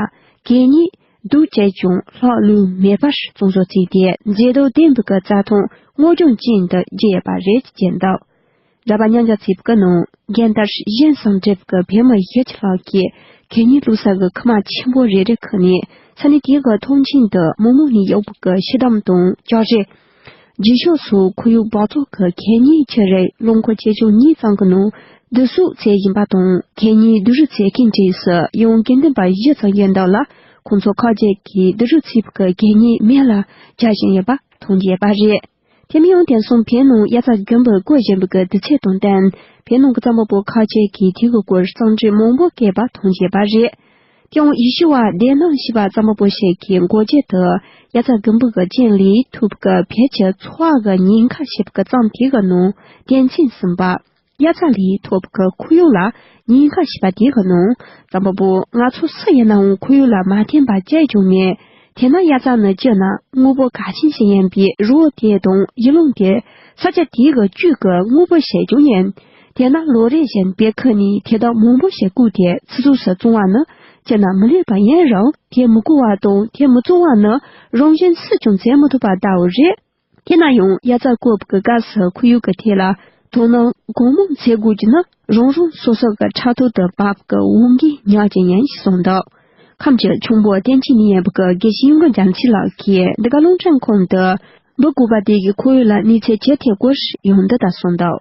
གད་སྙིགས་སྡུག་ཅིག་ཀྱང་ལྷག་ལུས་མེད་པར་བཙོང་བཟོ་བྱས་ཏེ། མཛེས་སྡུག་ལྡན་པའི་རྩྭ་ཐང་སྔོ་ལྗང་ཅན་དུ་བསྒྱུར་ཡོད་པ་རེད་ཅེས་བརྗོད་འདུག་ར་བ་མཉམ་འཇོག་ཚིག་གི་ནང་རྒན་དར་གཞན་ཟིན་བྲིས་ཀྱི་བོད་མི་བཞི་བཅུ་ལྷག་གིས་གད་སྙིགས་བླུགས་ས་གི་ཁུག་མ་ཆེན་པོ་རེ་རེ་ཁུར་ནས་ས་གནས་དེ་གི་ཐང་ཆེན་དུ་མི་མང་ནས་གཡོག་པོ་གི་ཤི་དམ་དང་ཅོག་རེ། རྗེས་ཕྱོགས་སུ་ཁོར་ཡུག་འབག་བཙོག་གི་གད་སྙིགས་ཁྱེར་རེས་རླངས་འཁོར་ཆེ་ཆུང་གཉིས་ཙམ་གྱི་ནང་བསྡུ་གསོག་བྱེད་བཞིན་པ་དང་། གད་སྙིགས་བསྡུ་རུབ་བྱེད་མཁན་གྲས་སུ་ཡང་དགེ་འདུན་པ་བཞི་ཙམ་ཡོད་འདུག་ལ། ཁོང་ཚོ་ཁག་ཅིག་གིས་བསྡུ་རུབ་བྱས་པའི་གད་སྙིགས་མེ་ལ་སྦྱར་བཞིན་ཡོད་པ་མཐོང་རྒྱུ་ཡོད་པ་རེད། དེ་མིན་ཡང་དེང་སང་བོད་ནང་དབྱར་རྩྭ་དགུན་འབུ་བརྐོ་བཞིན་པའི་དུས་ཚོད་དང་བསྟུན། བོད་ནང་གི་རྩྭ་འབབ་པ་ཁག་ཅིག་གིས་དེ་གི་སྐོར་གསང་འཕྲིན་མང་པོ་བཀོད་པ་མཐོང་རྒྱུ་ཡོད་པ་རེད། ཀྱང་ཡེ་ཤུ་བ་སྡེ་སྣོད་ཞེས་པ་རྩོམ་པ་པོ་ཞིག་གིས་མགོ་བརྗོད་དུ། དབྱར་རྩྭ་དགུན་འབུ་གི་རྐྱེན་ལས་ཐོབ་ཀྱི་ཕལ་ཆེར་འཚོ་བ་གི་ཉེན་ཁ་ཞེས་པ་གི་རྩོམ་དེ་གི་ནང་དོན་ཚན་གསུམ་པ། དབྱར་རྩྭ་ལས་ཐོབ་ཀྱི་ཁོར་ཡུག་ལ་ཉེན་ཁ་ཞེས་པ་དེ་གི་ནང་རྩོམ་པ་པོ། ང་ཚོ་སུ་ཡིན་ནའང་ཁོར་ཡུག་ལ་མ་བརྟེན་པར་སྐྱེས་བྱུང་ནས། དེས་ན་དབྱར་རྩྭ་ནི་སྤྱིར་ན་དངོས་པོ་གལ་ཆེན་ཞིག་ཡིན་པས། རི་བོ་དེ་དང་ཡུལ་ལུང་དེ་ས་ཆ་དེ་གི་བཅུད་ཀྱི་དངོས་པོ་ཞིག་ཀྱང་ཡིན། དེས་ན་ལོ་རེ་བཞིན་བེ་ཁི་ནས་དེ་དག་མང་པོ་ཞིག་བརྐུས་ཏེ་ཚིག་ཚུགས་སུ་བཙོང་བ་ནི། སྤྱིར་ན་མི་ལེགས་པ་ཡིན་རུང་། དེ་མི་བརྐུ་བ་དང་དེ་མི་བཙོང་བ་ནི་རང་བཞིན་སུས་ཀྱང་བྱེད་མི་ཐུབ་པ་ལྟ་བུ་རེད། དེས་ན་ཡང་དབྱར་རྩྭ་བརྐོ་བའི་སྐབས་སུ་ཁོར་ཡུག་གི་ཐད་ལ་དོ་སྣང་གང་མང་བྱེད་དགོས་ཀྱི་ནི། རང་རང་སོ་སོ་གི་ཕྲག་ཐོག་ཏུ་བབས་ཀྱི་འོང་གི་ཉག་ཅིག་ཡིན་ཞེས་གསུངས་འདུག་ཁམས་ཀྱི་ཆུ་འབོ་བསྟན་སྐྱེས་ནས་ཡིན་པའི་དགེ་བཤེས་གཡུ་སྒྲོན་རྒྱ་མཚོ་ལགས་ཀྱིས་འདི་ག་རླུང་འཕྲིན་ཁང་དུ་འབུ་བརྐོས་པ་དེ་གིས་ཁོར་ཡུག་ལ་གནོད་འཚེ་ཅི་ཐེབས་སྐོར་ཡང་འདི་ལྟར་གསུངས་འདུག་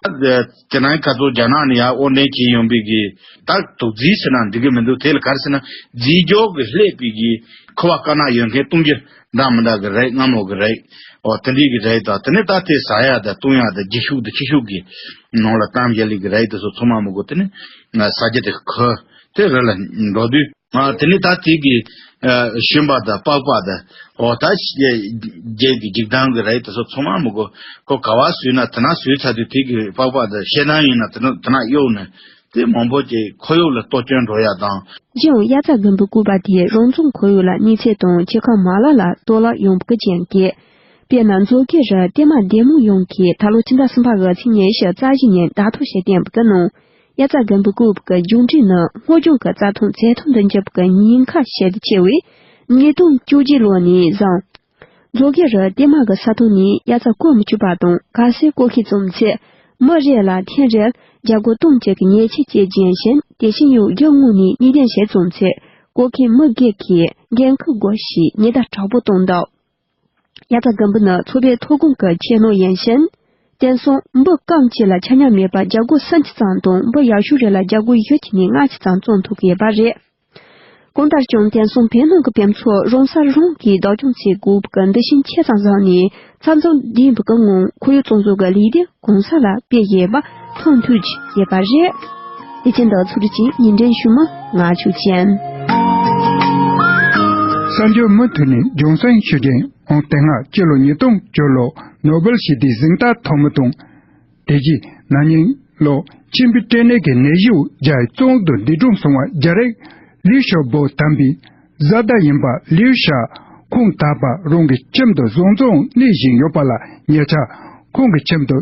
དེ་ནས་ཁ་ཐུག་རྒྱ་ནག་ནས་ཡར་དབོར་འདྲེན་བྱས་ཡོང་བའི་གི་ད་དུག་རྫས་ཟེར་ན་འགྲིག་གི་མི་འདུག་དེ་ལ་ག་རེ་ཟེར་ན་རྫས་སྦྱོར་གྱིས་བསླད་པའི་གི་ཁུ་བ་དཀར་ནག་ཡོད་མཁན་བཏུང་རྒྱུ་འདྲ་མི་འདྲ་གི་རིགས། མངར་མོ་གི་རིགས། འོ་དེ་འདྲའི་གི་རིགས་དང་། དེ་ནས་ད་དེ་ཟ་ཡ་དང་བཏུང་ཡ་དང་ལྗིད་ཤུགས་དང་ཆེ་ཤུགས་ཀྱི་ནང་ལ་གཏམ་བཞག་ལས་གི་རིགས་དེ་ཚོ་ཚང་མ་མི་དགོས། དེ་ནས་ཟ་རྒྱུ་དེ་ཁུ་དེ་རི་ལ་འགྲོ་དུས། ང་དེ་ནས་ད་དེ་གི་ཨ་ཤུན་པ་དང་པགས་པ་དང་། འོ་ད་རྒྱན་གྱི་འཇིག་རྟེན་གྱི་རིགས་དེ་ཚོ་ཚང་མ་མི་དགོས། ཁོ་ག་བ་ཟོས་ན་དེ་ན་ཟོས་ཚར་དུས་དེ་གི་པགས་པ་དང་ཤེལ་དམ་ཡིན་ན་དེ་ན་དེ་ན་གཡུགས་ནས་དེ་མང་པོ་ཅིག་ཁོར་ཡུག་ལ་གཏོར་སྐྱོན་འགྲོ་ཡ་དང་། གཞན་ཡང་དབྱར་རྩྭ་དགུན་འབུ་བརྐོས་པ་དེས་རང་བྱུང་ཁོར་ཡུག་ལ་གནོད་འཚེ་དང་། སྐྱེ་ཁམས་མ་ལག་ལ་གཏོར་བརླག་ཡོང་བའི་རྐྱེན་གྱིས། དཔེར་ན་མཛོད་དགེ་རུ་བལྟས་མ་བདེ་མོ་ཡོངས་ཀྱིས་ད་ལོ་ཕྱི་ཟླ་གསུམ་པ་གི་ཚེས་ཉི་ཤུ་རྩ་བཞི་ཉིན་བརྡ་ཐོ་ཞིག་བསྟན་པའི་ནང་། དབྱར་རྩྭ་དགུན་འབུ་བརྐོས་པའི་མཇུག་འབྲས་ནི་སྔོ་ལྗང་གི་རྩྭ་ཐང་ཇེ་ཐང་དུ་འགྱུར་བའི་ཉེན་ཁ་ཞེ་ཆེ་བས། ཉིས་སྟོང་བཅོ་བརྒྱད་ལོ་ནས་བཟུང་། མཛོད་དགེ་རུ་བལྟས་མ་གི་ས་ཐོག་ནས་དབྱར་རྩྭ་བརྐོ་མི་ཆོག་པ་དང་། གལ་སྲིད་བརྐོ་མཁན་བྱུང་ཚེ། མི་རེ་ལ་ཐེངས་རེར་རྒྱ་སྒོར་སྟོང་གཅིག་གི་ཉེས་ཆད་བཅད་རྒྱུ་ཡིན་ཞིང་། དེ་བཞིན་ཡང་རྒྱུ་དངོས་ནས་གནས་སྟངས་ཞིག་བྱུང་ཚེ། བརྐོ་མཁན་མི་སྒེར་གྱིས་འགན་འཁུར་དགོས་ཞེས་ཉེན་བརྡ་དྲག་པོ་བཏང་འདུག་དབྱར་རྩྭ་དགུན་འབུ་ནི་ཚོ་པའི་ཐོན་ཁུངས་ཀྱི་ཆེད་ནོར་ཡིན་ཞིང་། དེང་སང་འབུ་རྐང་གཅིག་ལ་ཆ་མཉམ་མེད་པར་རྒྱ་སྒོར་སུམ་ཅུ་ཙམ་དང་། འབུ་ཡག་ཤོས་རེ་ལ་རྒྱ་སྒོར་བཞི་ཅིག་ནས་ལྔ་ཅིག་ཙམ་བཙོང་ཐུབ་ཀྱི་ཡོད་པ་རེད། གང་ལྟར་ཀྱང་དེང་སང་བོད་ནང་གི་དཔེ་མཚོ་རང་ས་རང་གིས་བདག་སྐྱོང་བྱེད་དགོས་པའི་འདུ་ཤེས་ཆེ་ཙམ་བཟུང་ནས། ཚབ་མཚོན་ལྡན་པའི་ངང་ཁོར་ཡུག་སྲུང་སྐྱོབ་ཀྱི་ལས་དོན་གང་ས་ལ་སྤེལ་བཞིན་པ་མཚོན་ཐུབ་ཀྱི་ཡོད་པ་རེད། དེ་བཞིན་དུ་ཚོགས་སྒྲིག་ཅིག་ཉིན་འདྲེན་ཞུ་མི་ང་ཆོས་ཅན། གསར་འགྱུར་མུ་མཐུད་ནས་རྒྱང་སྲིང་ཞུ་རྒྱུ་ཡིན། ཨང་དེ་སྔ་སྤྱི་ལོ་ཉིས་སྟོང་བཅུ་ལོ་ནོ་སྦེལ་ཞི་བདེའི་གཟེངས་རྟགས་ཐོབ་མི་དང་། དེ་རྗེས་ན་ནིང་ལོ་མཆིན་པའི་སྐྲན་ནད་ཀྱི་ནད་གཞིས་རྒྱའི་གཙང་དུ་འདས་གྲོངས་སོང་བ་རྒྱ་རིགས་ལིའུ་ཞའོ་པོ་དམ་པའི་བཟའ་ཟླ་ཡིན་པ་ལིའུ་ཞའོ་ཁོང་ད་བར་རང་གི་ཁྱིམ་དུ་བཟང་བཙོག་གནས་བཞིན་ཡོད་པ་ལ། ཉེ་ཆར་ཁོང་གི་ཁྱིམ་དུ་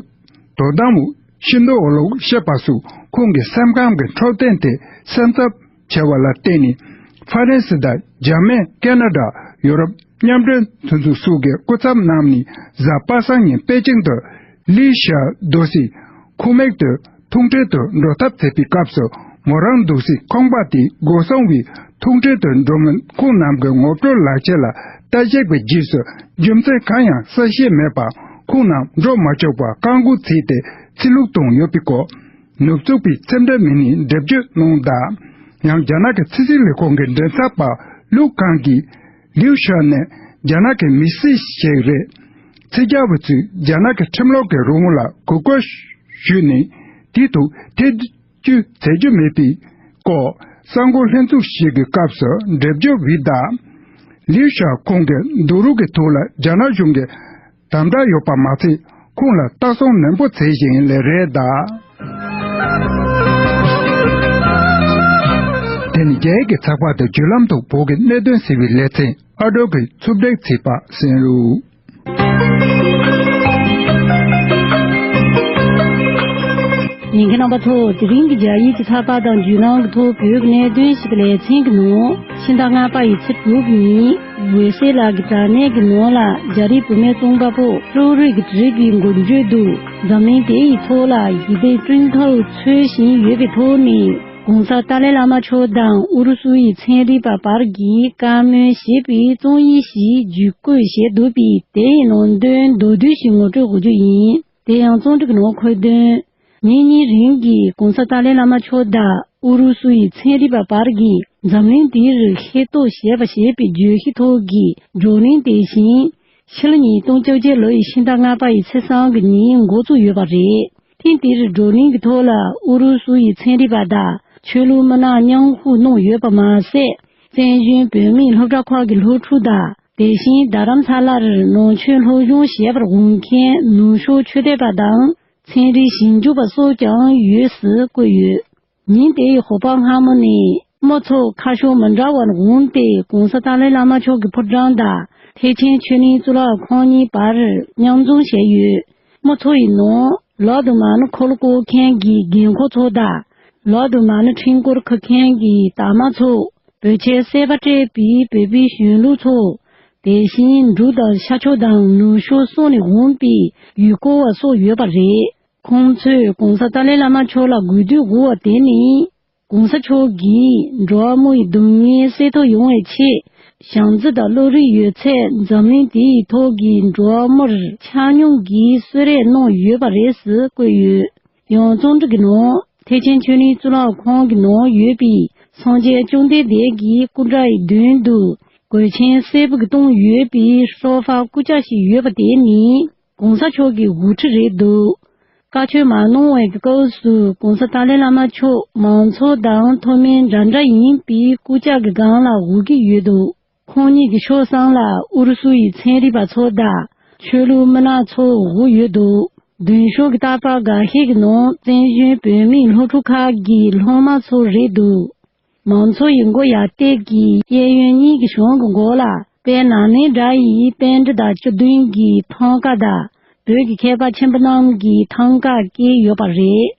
དོ་དམ་འོག་ཤིན་ཏུ་འོ་ལོག་བྱས་པ་སོགས་ཁོང་གི་སེམས་ཁམས་ཀྱི་འཕྲོད་བསྟེན་དེ་སེམས་འཚབ་ཆེ་བ་ལ་བརྟེན་ནས། ཧྥ་རན་སི་དང་འཇར་མན། ཁེ་ན་ཌ། ཡོ་རོབ་མཉམ་འབྲེལ་མཐུན་ཚོགས་སོགས་ཀྱིས་སྐུ་ཚབ་གནང་ནས། གཟའ་པ་སངས་ཉིན་པེ་ཅིང་དུ་ལི་ཤ་རྡོ་སྲིད་ཁུག་མེད་དུ་ཐུག་འཕྲད་དུ་འགྲོ་ཐབས་བྱེད་པའི་སྐབས་སུ། མོ་རང་རྡོ་སྲིད་ཁང་པ་དེའི་སྒོ་སྲུང་བས་ཐུག་འཕྲད་དུ་འགྲོ་མིན་ཁོང་རྣམས་ཀྱི་ངོ་སྤྲོད་ལག་ཁྱེར་ལ་ལྟ་ཞིབ་པའི་རྗེས་སུ། རྒྱུ་མཚན་གང་ཡང་གསལ་བཤད་མེད་པར། ཁོང་རྣམས་འགྲོ་མ་ཆོག་པར་བཀག་འགོག་བྱས་ཏེ་ཚུར་ལོག་བཏང་ཡོད་པའི་སྐོར། ནུབ་ཕྱོགས་པའི་ཕྱི་འབྲེལ་མི་སྣས་འགྲེལ་བརྗོད་གནང་གདའ། ཡང་རྒྱ་ནག་གི་ཕྱི་སྲིད་ལས་ཁུངས་ཀྱི་མགྲིན་ཚབ་པ་ལུའུ་ཁང་གིས། ལིའུ་ཤ་ནི་རྒྱ་ནག་གི་མི་སེར་ཞིག་རེད། ཕྱི་རྒྱལ་བ་ཚོས་རྒྱ་ནག་གི་ཁྲིམས་ལུགས་ཀྱི་རང་དབང་ལ་གུས་བཀུར་ཞུས་ནས། དེའི་ཐོག་ཐེ་ཇུས་བྱེད་རྒྱུ་མེད་པའི་སྐོར། གསར་འགོད་ལྷན་ཚོགས་ཤིག་གི་སྐབས་སུ་འགྲེལ་བརྗོད་བྱས་གདའ། ལིའུ་ཤ་ཁོང་གི་བསྡུ་རུབ་ཀྱི་ཐོག་ལ་རྒྱ་ནག་གཞུང་གིས་དམ་དྲག་ཡོད་པ་མ་ཚད། ཁོང་ལ་ལྟ་སྲུང་ནན་པོ་བྱེད་བཞིན་ཡོད་ལེ་རེད་གདའ། དེ་ནི་རྒྱ་ཡིག་གི་ཚགས་པར་དུ་བརྒྱུད་ལམ་དུ་བོད་ཀྱི་གནད་དོན་ཟེར་བའི་ལེ་ཚན་ཨ་ཀྲོག་གིས་ཕྱོགས་སྒྲིག་བྱས་པ་གསན་རོགས། ཉན་མཁན་རྣམ་པ་ཚོ། དེ་རིང་གི་རྒྱ་ཡིག་གི་ཚགས་པར་དང་བརྒྱུད་ལམ་གྱི་ཐོག་བོད་ཀྱི་གནད་དོན་ཞེས་པའི་ལེ་ཚན་གྱི་ནང་། ཕྱི་ཟླ་ལྔ་པ་ཡི་ཚེས་དྲུག་གི་ཉིན། འོད་ཟེར་ལགས་ཀྱི་དྲ་གནས་ཀྱི་ནང་ལ། རྒྱ་རིགས་བུད་མེད་རྩོམ་པ་པོ་ཀྲོའུ་རི་གི་བྲིས་པའི་འགོ་བརྗོད་དུ། འཛམ་གླིང་དེ་ཡི་ཐོག་ལ་ཞི་བདེའི་སྤྲིན་ཐོག་འཚོལ་བཞིན་ཡོད་པའི་ཐོག་ནས། གོང་ས་ཏཱ་ལའི་བླ་མ་མཆོག་དང་ཨུ་རུ་སུ་ཡི་ཚན་རིག་པ་བར་གྱི་བཀའ་མོལ་ཞེས་པའི་རྩོམ་ཡིག་ཞིག་ཇུས་འགོད་བྱས་འདུག་པས། དེའི་ནང་དོན་མདོར་བསྡུས་ཤིག་ངོ་སྤྲོད་དགོས་རྒྱུ་ཡིན། དེ་ཡང་རྩོམ་སྒྲིག་གི་ནང་འཁོད་དོན། ཉིན་གཉིས་རིང་གི་གོང་ས་ཏཱ་ལའི་བླ་མ་མཆོག་དང་ཨུ་རུ་སུ་ཡི་ཚན་རིག་པ་བར་གྱི་འཛམ་གླིང་འདིར་ཤེས་རྟོགས་བྱེད་པ་ཞེས་པའི་བརྗོད་གཞི་ཐོག་གི་བགྲོ་གླེང་དེ་བཞིན། ཕྱི་ལོ་ཉིས་སྟོང་བཅོ་བརྒྱད་ལོ་ཡི་ཕྱི་ཟླ་ལྔ་པ་ཡི་ཚེས་གསུམ་གྱི་ཉིན་འགོ་བཙུགས་ཡོད་པ་རེད། ཐེངས་འདིར་བགྲོ་གླེང་གི་ཐོག་ལ་ཨུ་རུ་སུ་ཡི་ཚན་རིག་པ་དང་ཆོས་ལུགས་མི་སྣ་མཉམ་ཞུགས་གནང་ཡོད་པ་མ་ཟད། བཙན་བྱོལ་བོད་མིའི་སློབ་གྲྭ་ཁག་གི་སློབ་ཕྲུག་དང་། དེ་བཞིན་རྡ་རམ་ས་ལར་ནང་ཆོས་སློབ་སྦྱོང་བྱེད་པར་འོང་མཁན་ནུབ་ཕྱོགས་ཆོས་དད་པ་དང་། ཚན་རིག་ཞིབ་འཇུག་པ་སོགས་ཀྱང་ཡོད་སྲིད་བཀོད་ཡོད། ཉིན་དེའི་ཧོ་པ་སྔ་མོ་ནས་མི་ཚོགས་ཁ་ཕྱོགས་མི་འདྲ་བར་འོངས་ཏེ། གོང་ས་ཏཱ་ལའི་བླ་མ་མཆོག་གི་ཕོ་བྲང་དང་། ཐེག་ཆེན་ཆོས་གླིང་གཙུག་ལག་ཁང་གཉིས་བར་མཉམ་འཛོམས་བྱས་ཡོད། མི་ཚོ་ཡི་ནང་ལག་ཏུ་མ་ཎི་འཁོར་ལོ་བསྐོར་མཁན་གྱི་རྒན་འཁོགས་ཚོ་དང་། ལག་ཏུ་མ་ཎི་ཕྲེང་སྐོར་འཁུར་མཁན་གྱི་དར་མ་ཚོ། བོད་ཆས་གསར་པ་སྤྲས་པའི་བོད་པའི་གཞོན་ལུག་ཚོ། དེ་བཞིན་འབྲུག་དང་ཤར་ཕྱོགས་དང་ནུབ་ཕྱོགས་སོགས་ནས་འོངས་པའི་ཡུལ་སྐོར་བ་སོགས་ཡོད་པ་རེད། ཁོང་ཚོས་གོང་ས་ཏཱ་ལའི་བླ་མ་མཆོག་ལ་གུས་འདུད་དགོས་པ་དེ་ནི། གོང་ས་མཆོག་གིས་འགྲོ་བ་མིའི་སྡུག་བསྔལ་སེལ་ཐབས་ཡོང་བའི་ཆེད། བྱམས་བརྩེ་དང་བློ་རིག་ཡོད་ཚད་འཛམ་གླིང་འདིའི་ཐོག་གི་འགྲོ་བ་མིར་ཆ་སྙོམས་ཀྱིས་གསོལ་རས་གནང་ཡོད་པ་རེད་ཟེར་བཀོད་ཡོད། ཡང་རྩོམ་སྒྲིག་གི་ནང་། ཐེག་ཆེན་ཆོས་གླིང་གཙུག་ལག་ཁང་གི་ནང་ཡོད་པའི་སངས་རྒྱས་བཅོམ་ལྡན་འདས་ཀྱི་སྐུ་འདྲ་ཡི་མདུན་དུ་གོས་ཆེན་སེར་པོ་གིས་བཏུམས་ཡོད་པའི་སོ་ཕ་སྐུ་ཆ་ཞིག་ཡོད་པ་དེ་ནི་གོང་ས་མཆོག་གི་དབུ་ཁྲིད་རེད་འདུག། བཀའ་ཆོས་མ་གནང་བའི་སྐབས་སུ་གོང་ས་ཏཱ་ལའི་བླ་མ་མཆོག་མང་ཚོགས་དང་མཐོ་དམན་འདྲ་འདྲ་ཡིན་པའི་སྐུ་ལྕགས་ཀྱི་སྒང་ལ་འུག་གི་ཡོད་འདུག། ཁོང་ཉིད་ཀྱི་ཕྱོགས་གསུམ་ལ་ཨུ་རུ་སུ་ཡི་ཚན་རིག་པ་ཚོ་དང་ཆོས་ལུགས་མི་སྣ་ཚོ་འུག་ཡོད་འདུག། མདུན་ཕྱོགས་ཀྱི་རྟ་པ་འགའ་ཤས་ཀྱི་ནང་བཙན་བྱོལ་བོད་མིའི་སློབ་ཕྲུག་ཁག་གི་སློབ་མ་ཚོ་རེད་འདུག། མང་ཚོགས་ཡི་མགོ་ཡར་བཏེགས་ཀྱི་གཡས་གཡོན་གཉིས་ཀྱི་གཞུང་གི་མགོ་ལ་དཔལ་ནཱ་ལེནྡྲ་ཡི་པཎྜི་ཏ་བཅུ་བདུན་གྱི་ཐང་ཀ་དང་བོད་ཀྱི་མཁས་པ་ཆེན་པོ་རྣམས་ཀྱི་ཐང་ཀ་བཀལ་ཡོད་པ་རེད།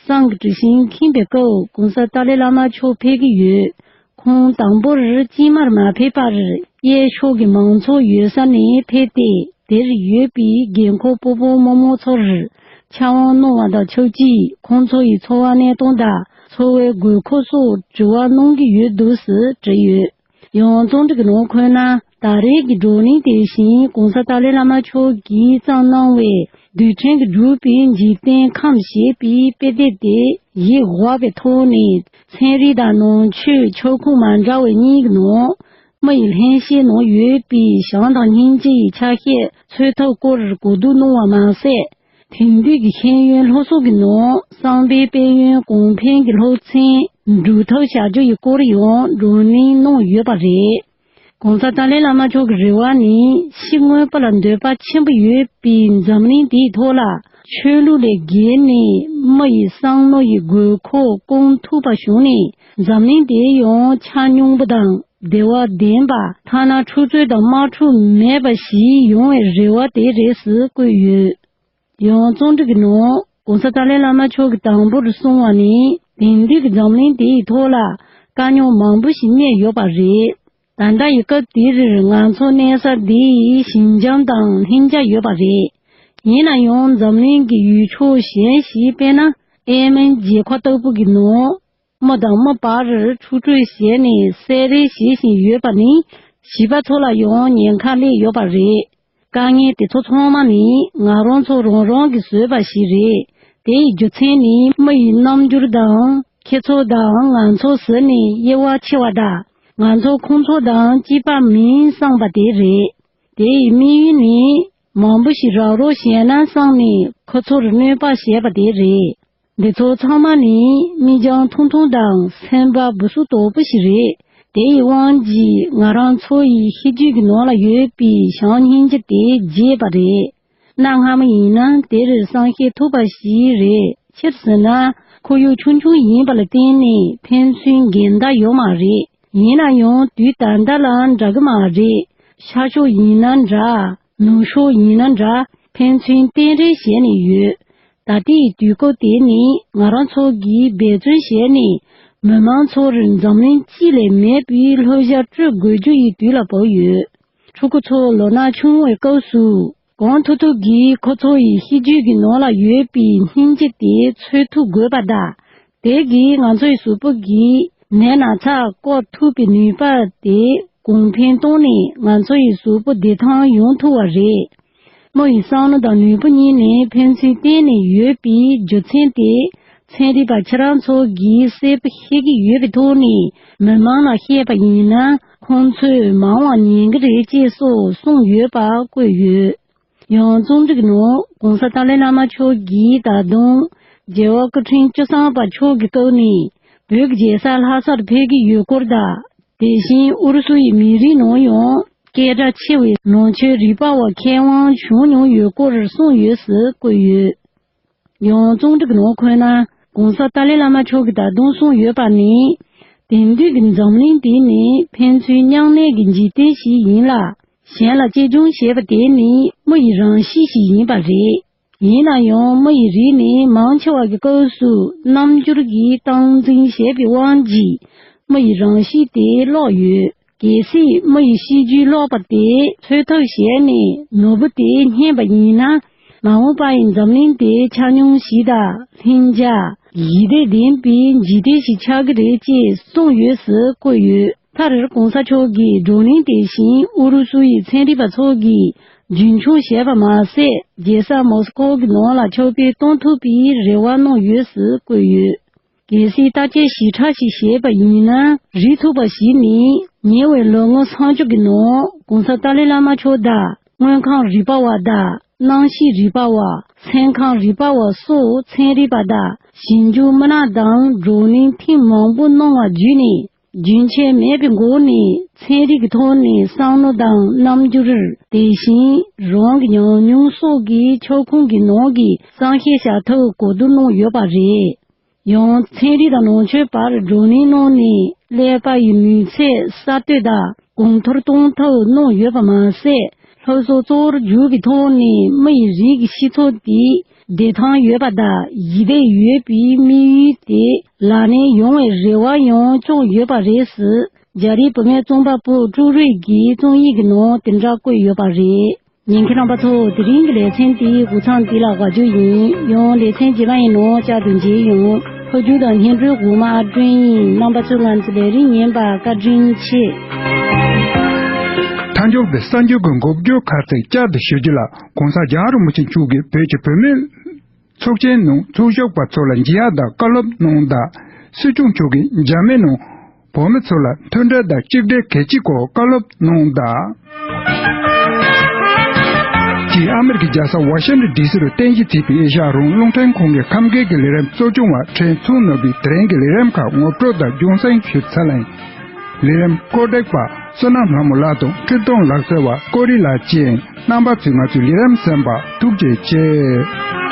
སང་གི་དྲི་ཞིང་ཁེངས་པའི་སྐབས་གོང་ས་ཏཱ་ལའི་བླ་མ་མཆོག་ཕེབས་ཀྱི་ཡོད། ཁོང་དང་པོར་དཀྱིལ་མར་མ་ཕེབས་པར་གཡས་ཕྱོགས་ཀྱི་མང་ཚོགས་ཡོད་ས་ནས་ཕེབས་ཏེ་དེར་ཡོད་པའི་རྒན་འཁོགས་སྤོ་བོ་རྨོ་མོ་ཚོར་ཕྱག་དབང་གནང་བ་དང་ཆབས་ཅིག་ཁོང་ཚོ་ཡི་འཚོ་བ་གནས་སྟངས་དང་འཚོ་བའི་དགོས་མཁོ་སོགས་དྲི་བ་གནང་གི་ཡོད་འདུག་ཟེར་བྲིས་ཡོད། ཡང་རྩོམ་སྒྲིག་གི་ནང་འཁོད་ན་ད་རེས་ཀྱི་བགྲོ་གླེང་དེ་བཞིན་གོང་ས་ཏཱ་ལའི་བླ་མ་མཆོག་གིས་བརྩམས་གནང་བའི་རྡུལ་ཕྲན་གྱིས་གྲུབ་པའི་འཇིག་རྟེན་ཁམས་ཞེས་པའི་དཔེ་དེབ་དེ་ཡིད་དབང་བའི་ཐོག་ནས་ཚན་རིག་དང་ནང་ཆོས་ཁྱབ་ཁོངས་མ་འདྲ་བའི་གཉིས་ཀྱི་ནང་མི་ཡི་ལྷན་སྐྱེས་ནང་ཡོད་པའི་བྱམས་དང་སྙིང་རྗེ་ཡི་ཆ་ཤས་འཚོལ་ཐབས་སྐོར་གོ་བསྡུར་གནང་བ་མ་ཟད། དེང་དུས་ཀྱི་ཤེས་ཡོན་སློབ་གསོ་གི་ནང་བསམ་པའི་དཔལ་ཡོན་གོང་འཕེལ་གྱི་སློབ་ཚན་འགྲུབ་ཐབས་བྱ་རྒྱུ་ཡི་སྐོར་ཡང་བགྲོ་གླེང་གནང་ཡོད་པ་རེད། གོང་ས་ཏཱ་ལའི་བླ་མ་མཆོག་གི་རེ་བ་ནི་ཕྱི་དངོས་པོ་ལ་འདོད་པ་ཆེན་པོ་ཡོད་པའི་འཛམ་གླིང་འདིའི་ཐོག་ལ་ཆོས་ལུགས་ལས་བརྒལ་ནས་མི་ཡི་བསམ་བློ་ཡི་དགོས་མཁོ་སྐོང་ཐུབ་པ་བྱུང་ནས་འཛམ་གླིང་འདི་ཡང་ཆ་སྙོམས་པོ་དང་བདེ་བ་ལྡན་པ་ཐ་ན་འཁྲུག་རྩོད་དང་དམག་འཁྲུག་མེད་པ་ཞིག་ཡོང་བའི་རེ་བ་དེ་རེད་ཟེར་བཀོད་ཡོད། ཡང་རྩོམ་སྒྲིག་གི་ནང་གོང་ས་ཏཱ་ལའི་བླ་མ་མཆོག་གིས་དང་པོར་གསུངས་པ་ནི་དེང་དུས་ཀྱི་འཛམ་གླིང་དེའི་ཐོག་ལ་དཀའ་རྙོག་མང་པོ་ཞིག་གནས་ཡོད་པ་རེད། ད་ལྟ་ཡི་སྐབས་དེར་ང་ཚོ་གནས་ས་འདི་ཞི་འཇམ་དང་ལྷིང་འཇགས་ཡོད་པ་རེད། ཡིན་ན་ཡང་འཛམ་གླིང་གི་ཡུལ་ཕྱོགས་གཞན་ཞིག་དཔེར་ན་ཨེ་མན་རྒྱལ་ཁབ་ལྟ་བུ་གི་ནང་མི་དང་མི་བར་འཁྲུག་རྩོད་བྱས་ནས་བསད་རེས་བྱེད་བཞིན་ཡོད་པ་ནི་བྱིས་པ་ཚོ་ལ་ཡང་ཉེན་ཁ་སླེབས་ཡོད་པ་རེད། དཀའ་ངལ་དེ་ཚོ་ཚང་མ་ནི་ང་རང་ཚོ་རང་རང་གིས་བཟོས་པ་ཞིག་རེད། དེ་ཡི་རྒྱུ་མཚན་ནི་མི་ཡི་རྣམ་འགྱུར་དང་ཁྱེད་ཚོ་དང་ང་ཚོ་ཟེར་ནས་དབྱེ་བ་ཕྱེ་བ་དང་། ང་ཚོ་ཁོང་ཚོ་དང་གཅིག་པ་མིན་བསམ་པ་དེ་རེད། དེ་ཡི་དམིགས་ཡུལ་ནི་མང་པོ་ཞིག་རག་རོགས་བྱས་ན་བསམ་ནས་ཁོ་ཚོར་གནོད་པ་བྱས་པ་དེ་རེད། འདི་ཚོ་ཚང་མ་ནི་མིག་རྒྱང་ཐུང་ཐུང་དང་སེམས་པ་སྦུ་སུབ་དོག་པོ་ཞིག་རེད། དེ་ཡི་དབང་གིས་ང་རང་ཚོ་ཡི་ཤེས་རྒྱུད་ཀྱི་ནང་ལ་ཡོད་པའི་བྱམས་སྙིང་རྗེ་དེ་བརྗེད་པ་རེད། གནའ་སྔ་མོ་ཡིན་ན་དེར་བསམ་ཤེས་ཐུབ་པ་ཞིག་རེད། སྤྱིར་ཟེར་ན་ཁོར་ཡུག་ཆུང་ཆུང་ཡིན་པ་ལ་བརྟེན་ནས་ཕན་ཚུན་འགལ་ཟླ་ཡོད་མ་རེད། ཡིན་ན་ཡང་དུས་ད་ལྟ་ལ་འདྲ་གི་མ་རེད། ཤར་ཕྱོགས་ཡིན་ན་འདྲ། ནུབ་ཕྱོགས་ཡིན་ན་འདྲ། ཕན་ཚུན་རྟེན་འབྲེལ་བྱས་ནས་ཡོད། ད་ལྟའི་དུས་སྐབས་དེ་ནི་ང་རང་ཚོ་གིས་འབད་བརྩོན་བྱས་ནས་མི་མང་ཚོར་འཛམ་གླིང་སྤྱི་ལས་མེད་པའི་བསླབ་བྱ་སྤྲོད་དགོས་རྒྱུ་ཡི་དུས་ལ་བབས་ཡོད། ཕྲུ་གུ་ཚོ་ལོ་ན་ཆུང་བའི་སྐབས་སུ་གང་ཐུབ་ཐུབ་ཀྱིས་ཁོ་ཚོ་ཡི་ཤེས་རྒྱུད་ཀྱི་ནང་ལ་ཡོད་པའི་སྙིང་རྗེ་དེ་འཚོལ་ཐུབ་དགོས་པ་དང་། དེ་གིས་ང་ཚོའི་གཟུགས་པོ་གི་ནད་ན་ཚ་བཀག་ཐུབ་པའི་ནུས་པ་དེ་གོང་འཕེལ་བཏང་ནས་ང་ཚོ་ཡི་གཟུགས་པོ་བདེ་ཐང་ཡོང་ཐུབ་པ་རེད། མི་ཡི་བསམ་བློ་དང་ནུས་པ་གཉིས་ནས་ཕན་ཚུན་བརྟེན་ནས་ཡོད་པའི་རྒྱུ་མཚན་དེ་ཚན་རིག་པ་ཁྱེད་རང་ཚོ་གིས་གསལ་པོ་ཤེས་ཀྱི་ཡོད་པའི་ཐོག་ནས་མི་མང་ལ་བཤད་པ་ཡིན་ན་ཁོང་ཚོས་མང་བ་ཉན་གྱི་རེད་ཅེས་སོགས་གསུངས་ཡོད་པ་བཀོད་ཡོད། ཡང་རྩོམ་སྒྲིག་ནང་གོང་ས་ཏཱ་ལའི་བླ་མ་མཆོག་གིས་ད་དུང་རྒྱལ་བ་སྐུ་ཕྲེང་བཅུ་ཐམ་པ་མཆོག་གི་སྐབས་ནས་བོད་ཀྱི་རྒྱལ་ས་ལྷ་སར་ཕེབས་ཀྱི་ཡོད་སྐོར་དང་ དེ་བཞིན་ཨུ་རུ་སུ་ཡི་མི་རིགས་ནང་ཡང་སྐད་གྲགས་ཆེ་བའི་ནང་ཆོས་རིག་པ་བ་མཁས་དབང་བྱུང་མྱོང་ཡོད་སྐོར་གསུངས་ཡོད་ཟེར་བཀོད་ཡོད། ཡང་རྩོམ་སྒྲིག་ནང་འཁོད་ན་༧གོང་ས་ཏཱ་ལའི་བླ་མ་མཆོག་གིས་ད་དུང་གསུངས་ཡོད་པ་ནི། དེང་དུས་ཀྱི་འཛམ་གླིང་དེ་ནི་ཕན་ཚུན་མཉམ་གནས་ཀྱི་འཇིག་རྟེན་ཞིག་ཡིན་ལ། གཞན་ལ་གཅེས་སྐྱོང་བྱེད་པ་དེ་ནི་མི་ཡི་རང་གཤིས་ཤིག་ཡིན་པ་རེད། ཡིན་ན་ཡང་མི་ཡི་རིགས་ནི་མང་ཆེ་བ་གི་སྐབས་སུ་རྣམ་འགྱུར་གྱིས་སྟངས་འཛིན་བྱེད་པའི་དབང་གིས་མི་ཡི་རང་གཤིས་དེ་ལོག་ཡོད། གལ་སྲིད་མི་ཡི་གཤིས་རྒྱུད་ལོག་པ་དེ་འཚོལ་ཐབས་བྱས་ནས་ནོར་བུ་དེ་རྙེད་པ་ཡིན་ན། མ་འོངས་པ་ཡི་འཛམ་གླིང་དེ་ཆ་སྙོམས་ཤིག་དང་ལྷིང་འཇགས་ཞི་བདེ་ལྡན་པའི་འཇིག་རྟེན་ཞིག་ཆགས་ཀྱི་རེད་ཅེས་གསུངས་ཡོད་ཟེར་བཀོད་ཡོད། མཐར་༧གོང་ས་མཆོག་གིས་བགྲོ་གླེང་དེ་བཞིན་ཨུ་རུ་སུ་ཡི་ཚན་རིག་པ་ཚོ་གིས་རྒྱུན་འཁྱོངས་བྱས་པ་མ་ཟད། རྒྱལ་ས་མོ་སི་ཀོ་གི་ནང་ལ་ཕྱག་དཔེ་གཏོང་ཐུབ་པའི་རེ་བ་གནང་ཡོད་ཟེར་བཀོད་ཡོད། གལ་སྲིད་བརྟག་དཔྱད་ཞིབ་ཕྲ་ཞིག་བྱས་པ་ཡིན་ན། རིགས་མཐུན་པ་ཞིག་ནི་ཉེ་བའི་ལོ་ངོ་སུམ་ཅུ་གི་ནང་༧གོང་ས་ཏཱ་ལའི་བླ་མ་མཆོག་དང་། དངོས་ཁམས་རིག་པ་བ་དང་། གནམ་གཤིས་རིག་པ་བ། མཚན་ཁམས་རིག་པ་བ་སོགས་ཚན་རིག་པ་དང་། ཞིབ་འཇུག་མི་སྣ་དང་བགྲོ་གླེང་ཐེངས་མང་པོ་གནང་བ་བརྒྱུད་ནས། རྒྱུན་ཆད་མེད་པའི་སྒོ་ནས་ཚན་རིག་གི་ཐོག་ནས་བསམ་བློ་དང་རྣམ་འགྱུར། དེ་བཞིན་རང་གི་ཉམས་མྱོང་སོགས་ཀྱི་ཁྱབ་ཁོངས་ཀྱི་ནང་གི་བསམ་ཤེས་བྱ་ཐབས་གོ་བསྡུར་གནང་ཡོད་པ་རེད། ཡང་ཚན་རིག་དང་ནང་ཆོས་བར་བགྲོ་གླེང་གནང་ནས་ཀླད་པ་ཡི་ནུས་ཚད་གསར་གཏོད་དང་གོང་མཐོར་གཏོང་ཐབས་གནང་ཡོད་པ་མ་ཟད། སློབ་གསོ་གཙོ་བོར་གྱུར་གྱི་ཐོག་ནས་མི་ཡི་རིགས་ཀྱི་སྤྱི་ཚོགས་དེ་བདེ་ཐང་ཡོད་པ་དང་ཞི་བདེ་ཡོད་པའི་དམིགས་ཡུལ་དེ་ལག་ལེན་ཡོང་བའི་རེ་བ་ཡང་བཅངས་ཡོད་པ་རེད་ཟེར། རྒྱ་རིགས་བུད་མེད་རྩོམ་པ་པོ་ཀྲུའུ་རུས་ཀྱིས་རྩོམ་ཡིག་གི་ནང་དེ་འདྲ་བཀོད་ཡོད་པ་རེད། ཉན་མཁན་རྣམ་པ་ཚོ། དེ་རིང་གི་ལེ་ཚན་འདིའི་འགོ་མཚམས་འདི་ལ་བཀའ་བཀྱོན་ཡིན། ཡང་ལེ་ཚན་རྗེས་མ་ཡི་ནང་བསྐྱར་དུ་མཇལ་ཡོང་། ཕབ་སྒྱུར་དང་སྙན་སྒྲོན་འོག་མ་ཨ་སྒྲོན་ཡིན། རྣམ་པ་ཚོས་ང་ཚོའི་ལས་རིམ་ཉན་པར་བཀའ་དྲིན་ཆེ། མཐའ་མཇུག་ཏུ་གསར་འགྱུར་གྱི་འགོ་བརྗོད་ཁག་ཅིག་བསྐྱར་དུ་ཞུ་རྒྱུ་ལ། ༸གོང་ས་༸རྒྱལ་བ་རིན་པོ་ཆེ་མཆོག་གིས་བོད་ཀྱི་བུད་མེད་ཚོགས་ཆེན་ནང་ཚོགས་ཞུགས་པ་ཚོ་ལ་མཇལ་ཡག་དང་བཀའ་སློབ་གནང་དང་། སྲིད་སྐྱོང་མཆོག་གིས་འཇར་མན་ནང་བོད་མི་ཚོ་ལ་མཐུན་སྒྲིལ་དང་གཅིག་སྒྲིལ་གལ་ཆེའི་སྐོར་བཀའ་སློབ་གནང་དང་། དེས་ཨ་མེ་རི་ཁའི་རྒྱལ་ས་ཝ་ཤིང་ཊོན་ཌི་སི་རུ་རྟེན་གཞི་བྱས་པའི་ཨེ་ཤ་ཡ་རང་དབང་རླུང་འཕྲིན་ཁང་གི་ཁམས་སྐད་ཀྱི་ལས་རིམ་གཙོ་སྐྱོང་བ་ཁྲེན་ཚུང་ནོར་བུས་དེ་རིང་གི་ལས་རིམ་ཁག་ངོ་སྤྲོད་དང་རྒྱུན་སྲིང་ཞུས་ཚར་ལ་ཡིན། ལས་རིམ་བཀོད་སྒྲིག་པ་བསོད་ནམས་ལྷ་མོ་ལགས་དང་ཁྲིད་སྟོན་ལག་རྩལ་བ་ཀོ་རི་ལགས་བཅས་རྣམ་པ་ཚོས་ང་ཚོའི་ལས་རིམ་གསན་པར་ཐུགས་རྗེ་ཆེ།